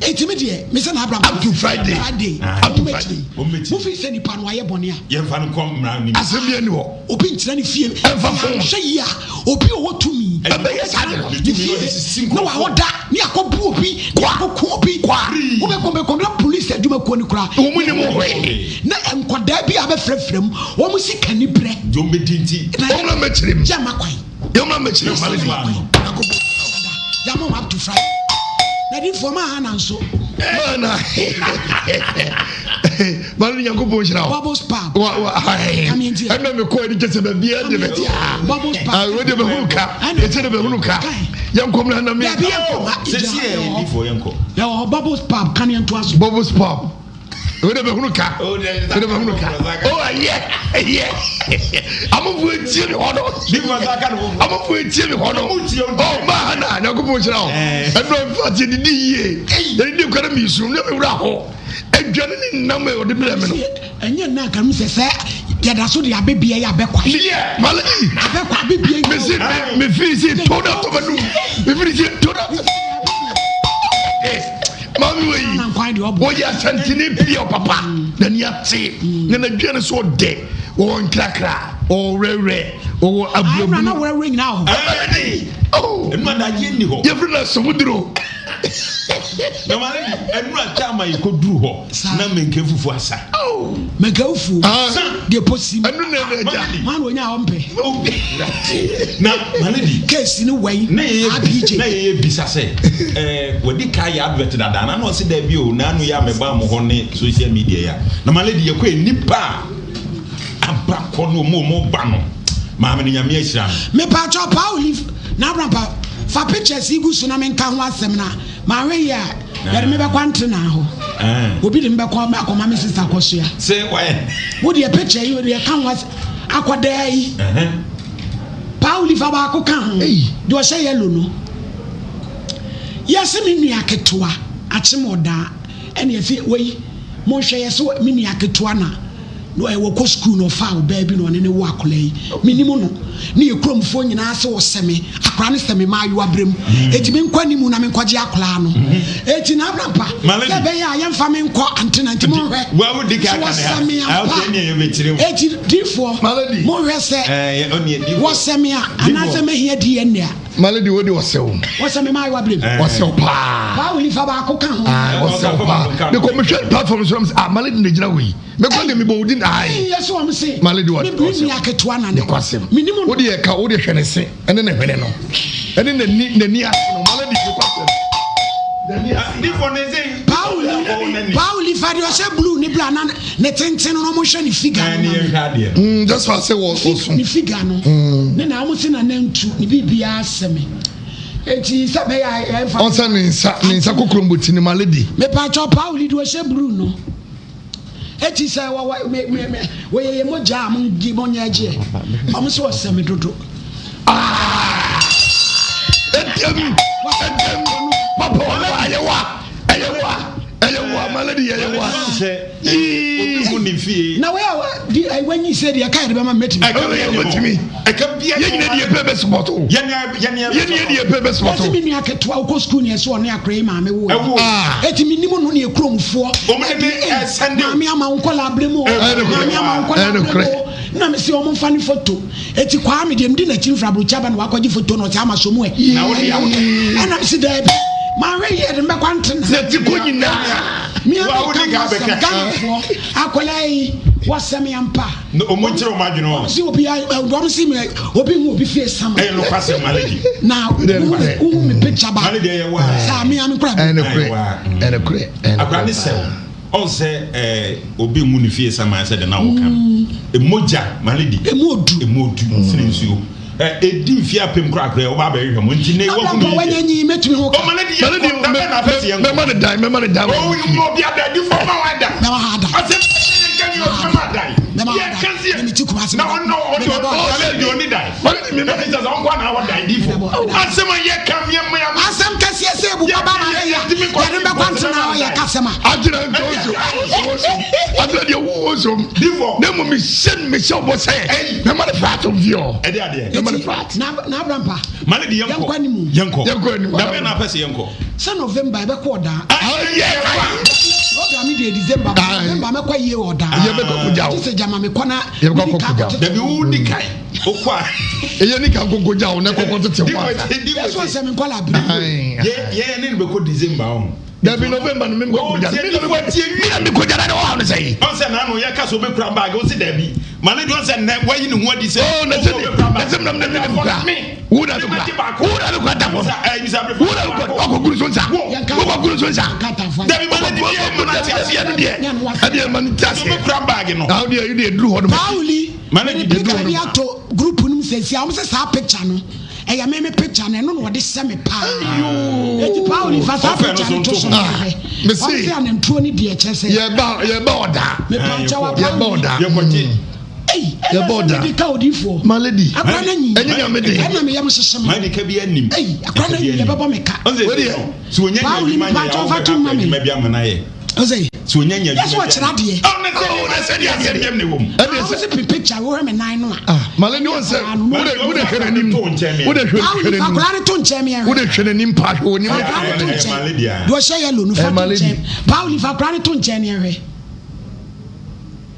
eti mi deɛ, mi sɛ na Abraham. Up to Friday. Friday. Up to Friday. Mo fi sɛ nipa no ayɛ bɔne a. Yɛnfa no nkɔ mmara no mu. Asɛm bi ani hɔ. Obi nkyerɛ ne fie. Ɛnfa fon. Hwɛ yie a, obi a ɔwɔ tumi. Ɛbɛyɛ saa de no. Ne fie na wahɔ da ne akɔ bu obi ne akɔ ku obi. Wobɛkɔ bɛkɔ na polisi adwumakuo no koraa. Wɔn nim hwee. Na nkwadaa bi a bɛfrɛfrɛ mu wɔn sika ni brɛ. Deɛ wɔn bɛdi nti. Wɔn na mɛkyerɛ mu. Yɛ ma kwan. Yɛ ma mɛkyerɛ mu maledi. Yɛ ma up to Friday. Na difoɔ maa ha na nso. Maa na. Maledi Nyankopɔn nhyira wo. Bubbles pub. Wa wa ɛna mi kɔ ɛni kyesɛ baabi ɛdi bɛ tia. Bubbles pub. Wo de bɛ hunu ka. Eti de bɛ hunu ka. Yɛn kɔm na na mi. Dabi yɛn kɔm ha. Sisi yɛ difoɔ yɛn kɔ. Yɛ wɔ Bubbles pub kan yɛn to aso. Bubbles pub. O de bɛ hunu ka. O de bɛ hunu ka. O ɛyɛ ɛyɛ. Amofo etie mi hɔ no. Amofo etie mi hɔ no. Ɔ maa ha na Nyankopɔn nhyira wo. Ɛnura nfa ti didi yie. Yɛdidi nkwa na mi sun ne mi wura hɔ. Aduane ne nam a ɔde brɛ me no. Ɛnyɛ nna nka sɛ sɛ yɛda so de abɛbia yɛ abɛkwa. Malaki. Abɛkwa abɛbia yi. Mesi me firi si to na tɔ mɛnum. Me firi si to na tɔ. Maame wɔ yi. Wɔyɛ asantene pia papa. N'ani ate. Na n'aduane so ɔdɛ. Wɔwɔ nkrakra. Wɔwɔ wrɛwrɛ. Wɔwɔ abuabunu. Ɛnura na wrɛwrɛ nyinaa wɔ hɔ. Ɛbɛrɛ Oh. Ɛnura na agye nni hɔ. Yɛfiri na sɔmuduro. Na ma ne ɛnura kyama yi kɔ duru hɔ na mɛnkɛ fufu asa. Mɛnkɛ fufu. Deɛ posi. Ɛnu na ɛna ɛgya. Maa na onya ɔmpɛ. Na ma ne di. Keesi ni wɛn. Na yɛ yɛ na yɛ yɛ bisa sɛ ɛɛ wɔdi ka yɛ advert dada na na ɔsi dɛbi o na anu yɛ amɛba mo hɔ ne social media ya na ma ne di yɛ kɔ yɛ nipa aba kɔ no ɔmo ɔmo ba no maame no nyame ahyira no. Mepatwɔ paa olive na abrampa fa pictures yi gu so na menka ho asɛm na mahwɛ yie a yɛde me bɛkɔ antenaa hɔ obi de me bɛkɔ akɔma me sista kɔsoa sɛ wayɛ wo deɛ picture yi deɛ ka ho asɛm akɔdaa yi. Pauli fa baako ka ho. Deɛ ɔhyɛ yellow no. Yɛse me nua ketewa akyem ɔdaa ɛna yɛse wei monhwɛ yɛse me nua ketewa na wɔkɔ sukuu na ɔfaa ɔbaa bi na ɔne ne wo akwadaa yi menim no ne yɛ kuromfoɔ nyinaa sɛ ɔsɛ me akwadaa no sɛ me maayewa berɛ mu eti menkɔ anim na menkɔgye akwadaa no eti na abrampa sɛ ɛbɛyɛ a yɛmfa me nkɔ antena nti monhwɛ sɛ wɔsɛ me ampa eti difoɔ monhwɛ sɛ wɔsɛ me a anaasɛ mɛhia DNA a. Malady wo de ɔsɛ wo. Ɔsɛ me maayewa bere mu. Ɔsɛ wo paa. Paa wuli fa baako ka ho. Ah ɔsɛ wo paa. Mekɔ mehwɛ platform so na ah Malady na gyina hɔ yi. Mekɔ de mebɔ wo din ayi. Yɛ so wɔn se. Malady ɔsɛ. Me biri nua ketewa na ne. Nokwasɛm. Menim no. Wo de ka wo de hwɛ ne se ɛne ne hwene no. Ɛne n'ani n'ani ase no Malady nokwasɛm. N'ani ase. Pauli fa deɛ ɔhyɛ blue ne bla na ne tenten no ɔmo hwɛ ne figure no ma me. Mm, just for say wɔ ɔso. Ne figure no. Ne na ɔmo se na nantu ne biribiara sɛ me. Eti sɛ bɛyɛ a ɛnfa. Ɔsɛ ne nsa ne nsa kokrombo ti ne ma lady. Mepatwɔ Pauli deɛ ɔhyɛ blue no. Eti sɛ wɔwɔ me me me wɔyɛ yɛ mogya a mo di mo nyɛ gyeɛ. Ɔmo se ɔsɛ me dodo. Ah! Ɛdɛm ɛdɛm papa ɔno ayɛ wa ɛyɛ wa ɛyɛ wa malady ɛyɛ wa. Yii. Na wei a di wanyi sɛ deɛ ɛka yɛde bɛma mɛtumi. Ɛka bi yɛ mɛtumi. Ɛka bi yɛ nyina deɛ pɛ bɛ sopɔto. Yɛn yɛn yɛn deɛ pɛ bɛ sopɔto. Ɛsi mi nua ketewa wokɔ sukuu ni ɛsɛ ɔne akora yi maame wo. Eti mi nimu no ne ekuromfoɔ. Wɔn ne ɛsɛnde. Maame ama wo nkɔla abere mu o. Maame ama wo nkɔla abere mu o. Na mi si wɔn nfa ne foto. Eti Kwame deɛ medi n'akyi mfiri aburokyi aba na wakɔgye foto na ɔte ama so mu ɛ. Ɛna mesi daabi mahwɛ yie de mbɛkɔ antena. Na ti kɔ nyinaa. Mia mi ka ma asɛm Ghanafoɔ akwadaa yi wɔsɛm yɛn mpa. Na ɔmo nkyerɛ ɔmo adwene wɔn. Wɔn si obi wɔn si mi obi hu obi fie sama. Ɛyɛ nokwa sɛm maledi. Na wohu mi picture ba. Maledi ɛyɛ waa. Saa mi ami kura. Ɛyɛ nokorɛ ɛyɛ nokorɛ. Akwadaa ne sɛw. Ɔn sɛ ɛɛ obi ngu ne fie saman sɛ de na woka no. Emogya maledi. Emu odu. Emu odu sene nsuo. Ɛ edi mfie apem koraa koraa ɔba abɛhwehwɛ mo nti ne wahu ne yie. Wanya nyi mɛtumi ho ka. O maledi yɛ kɔ da bɛ na afɛ si yɛn kɔ. Mɛma ne dan mɛma ne dan. O mu obi ada di fɔ ma wa da. Mɛma ha da. Ɔsɛ yɛn ka ni ɔsɛ ma da yi. Mɛma ha da. Yɛn ka si yɛ. Mɛmi ti kuma ase. Na ɔno ɔno ɔno ɔno ɔni dan. Maledi mi mɛ. Ɛsɛ sɛ ɔnkɔ na awɔ dan di fɔ. Asɛm a yɛ ka miɛ mɛ. Asɛm kɛseɛ sɛ ebu kɔ ba ma yɛ ya. Yɛde bɛkɔ ntena hɔ yɛ kasɛm a. Agyina nka osom osom agyina deɛ wo osom. Di fɔ. Ne mu mi hyɛ mi hyɛ ɔbɔ sɛ mɛma ne flat nfi hɔ. Ɛde adeɛ. Mɛma ne flat. Na na abrampa. Maledi yɛn kɔ. Yɛn kɔ animu. Yɛn kɔ. Yɛn kɔ animu. Dabɛ na apɛ sɛ yɛn kɔ. Sɛ November ɛbɛkɔ ɔdaa. Ayɛ. Program mi deɛ December. November mɛkɔ yie ɔdaa. Yɛ bɛ kɔ kogya o. Ti sɛ jama mi kɔ na. Yɛ bɛ kɔ kogya o. Dabi wo di kan. O kɔ a. Eye ni kan koko gya o ne kɔkɔ tete hɔ asa. Yɛ sɔ sɛ mi nkɔ la biri. Yɛ yɛ ne bɛ kɔ December o. Dabi November no mi nkɔ kogya. Mi na mi kɔ mi na mi kogya na ne wɔ ha no sɛ yi. Ɔn sɛ n'ano yɛ ka so obe kura baagi o si dabi. Ma ne dɔn sɛ nɛ wayi ne ho adi sɛ. Oh na sɛ na sɛ mi na mi na mi kura. Wo na mi kura. Wo na mi kura da kɔ. Wo na mi kura ɔkɔ guru so nsa. Ɔkɔ guru so nsa. Dabi ma ne di yɛ ma ne ti aseɛ no deɛ. Ɛdeɛ ma ne ti aseɛ. Obe kura baagi no. Na o deɛ deɛ duru hɔ no. Pauli. Ma ne di Picture bi ato group no mu sɛsi a wɔn sɛ saa picture no ɛyɛ me me picture no ɛno na wɔde sɛ me paa. Eti Pauli fa saa picture no to so na hwɛ. Wɔn sɛ anantuo ne deɛ kyɛ sɛ. Yɛba yɛba ɔda. Mepa nkyɛw wa Yɛba Pauli. ɔda. Yɛkɔgye. Ei ɛna Yɛba sɛ ɔda. mede ka odiifoɔ. Malady. Akora na nyi. Ɛnyɛ nyame de. Ɛna me yam hyehye me. Malady ka bi anim. Ei akora na nyi yɛbɛbɔ me ka. Ɔn sɛ onya nya Pauli adwuma mepa nyɛ a nkyɛw fa wobɛka to ma me. adwuma bi ama no ayɛ. Ɔsɛ. Sɛ onya nya Yɛ sɛ adwuma bi ɔkyerɛ adeɛ. Ɔn sɛ Oh na sɛ deɛ adeɛ deɛ ne wɔ mu. Ɛdeɛ Wɔn sɛ. sɛ pe picture wohwɛ me nan no a. Ah Malady wɔn sɛ wo de wo de hwɛ n'anim. Wo de hwɛ Pauli hwɛ fa n'anim. akora no to nkyɛn mi ɛhwɛ. Wo de hwɛ n'anim paa hwɛ wɔ nim. Fa akora no to Ɛyɛ nkyɛn. Malady a. Deɛ ɔhyɛ yellow no fa Ɛyɛ to Malady. nkyɛn. Pauli fa akora no to nkyɛn ni ɛhwɛ.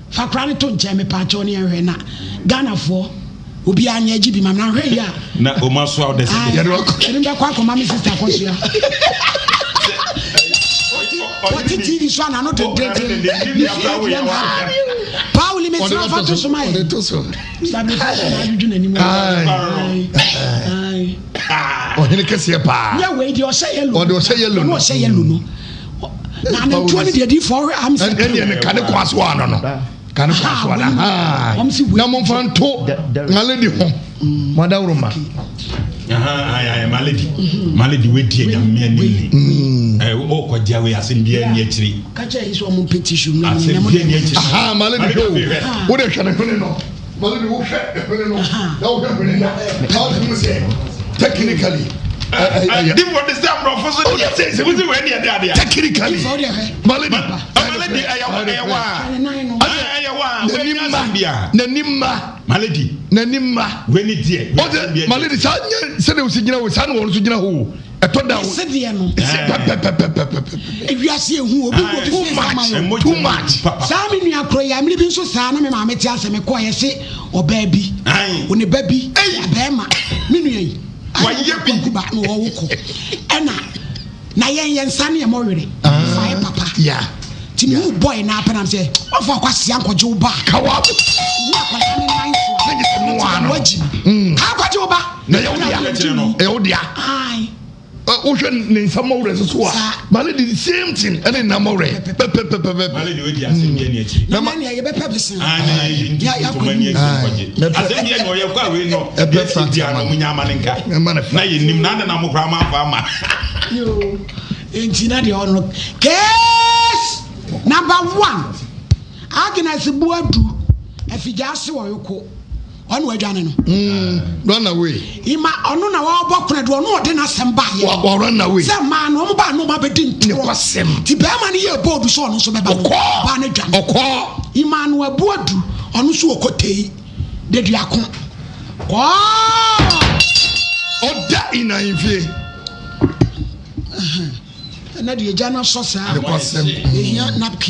Fa akora no to nkyɛn mi paakyɛw ni ɛhwɛ na Ghanafoɔ obi anyɛ agyi bi ma na ahwɛ yi a. Na o ma so awo dɛsɛ. Yɛde wakɔ. Yɛde bɛkɔ akɔma mi sista kɔsua. Wɔte TV so a n'ano dendenden. Ne fie deɛ na. Pauli mi sira fa to so ma yɛ. Ɔde to so. Sabirifo sɛ n'adwudwu n'anim. Aye. Aye. Ɔhene kɛseɛ paa. Nyɛ wei deɛ ɔhyɛ yellow. Ɔde ɔhyɛ yellow no. Ɔno ɔhyɛ yellow no. Na ne ntuo ne deɛ di fɔ ɔhwɛ am sɛ. Ɛndeɛ ne ka ne kɔ aso ano no. Ka ne kɔ aso ano. Wɔn si wei. Na mo nfa nto Naledi ho. Mo adaworo ma. Malady Malady wei di nyame anim ni. Ɛ o kɔ gya wei asɛm bi ani akyiri. Kakyɛ yi sɛ ɔmo mpɛ tissue mu na Asɛm bi ani akyiri. Aha Malady hwɛ o. Wo de hwɛ ne hwene no. Mali de wohwɛ ɛhwene no na wohwɛ hwene no na wohwɛ mu sɛ technically. Di wɔ de sɛ aborɔfo so deɛ sɛ wosi wei ne ɛde adeɛ. Technically. Mali de. Mali de ɛyɛ wa ɛyɛ wa ɛyɛ wa wei ni asɛm bia. N'ani ma. Mali di. N'ani ma. Wei ni deɛ. Ɔsɛ Mali de saa nyɛ sɛdeɛ wosi gyina hɔ saa na wɔn nso gyina hɔ o. Ɛtɔ da o. Ɛsɛ deɛ no. Ɛsɛ pɛpɛpɛpɛpɛ. Ewiase ehu obi wɔ too much too much. Saa mi nua koro yi amiri bi nso saa na mi maame te asɛ mi kɔ yɛ se ɔbaa bi one ba bi abɛɛma mi nua yi. Wayɛ bi. Kuba na ɔwɔ kɔ ɛna na yɛn yɛn nsa ne yɛn mɔwere fa yɛ papa. Ti mi hu boy na apɛ nam sɛ ɔfɔ akɔ asia nkɔgye wo ba. Kawa. Wu akwadaa ne nan so a. Ne gye no wagyi. Ka akɔgye wo ba. Na ɛyɛ wo dea. Ɛyɛ wo dea. Wohwɛ ne nsa mɔwerɛ so so a male de the same thing ɛne nna mɔwerɛ pɛpɛpɛpɛ. Male de wadi asɛm bi ani akyiri. Na nea yɛbɛpɛ bese. Asɛm bi ani ɔyɛ kɔ a wei no yɛsi di ano mo nya ama ne nka. Na yɛ nim na na mo koraa ma afa ama. Nti na deɛ ɔno case number one Agnes Buadu afigya ase ɔyoko. Ɔno wadwane no. Mm, run away. Ima ɔno na ɔbɔ kona do ɔno ɔde n'asɛm ba yɛ. Wa run away. Sɛ mmaa no ɔmo ba no ɔmo abɛdi ntorɔ. Ne kwasɛm. Ti bɛrima no yɛ bɔɔdu sɛ ɔno nso bɛba no. Ɔkɔ. Ɔbaa no dwane. Ɔkɔ. Ima no abu adu ɔno nso ɔkɔ tei deduako. Kɔɔ. Ɔda in ahemfie. Ɛnɛ deɛ gya no asɔ saa. Ne kwasɛm. Ehia napkin.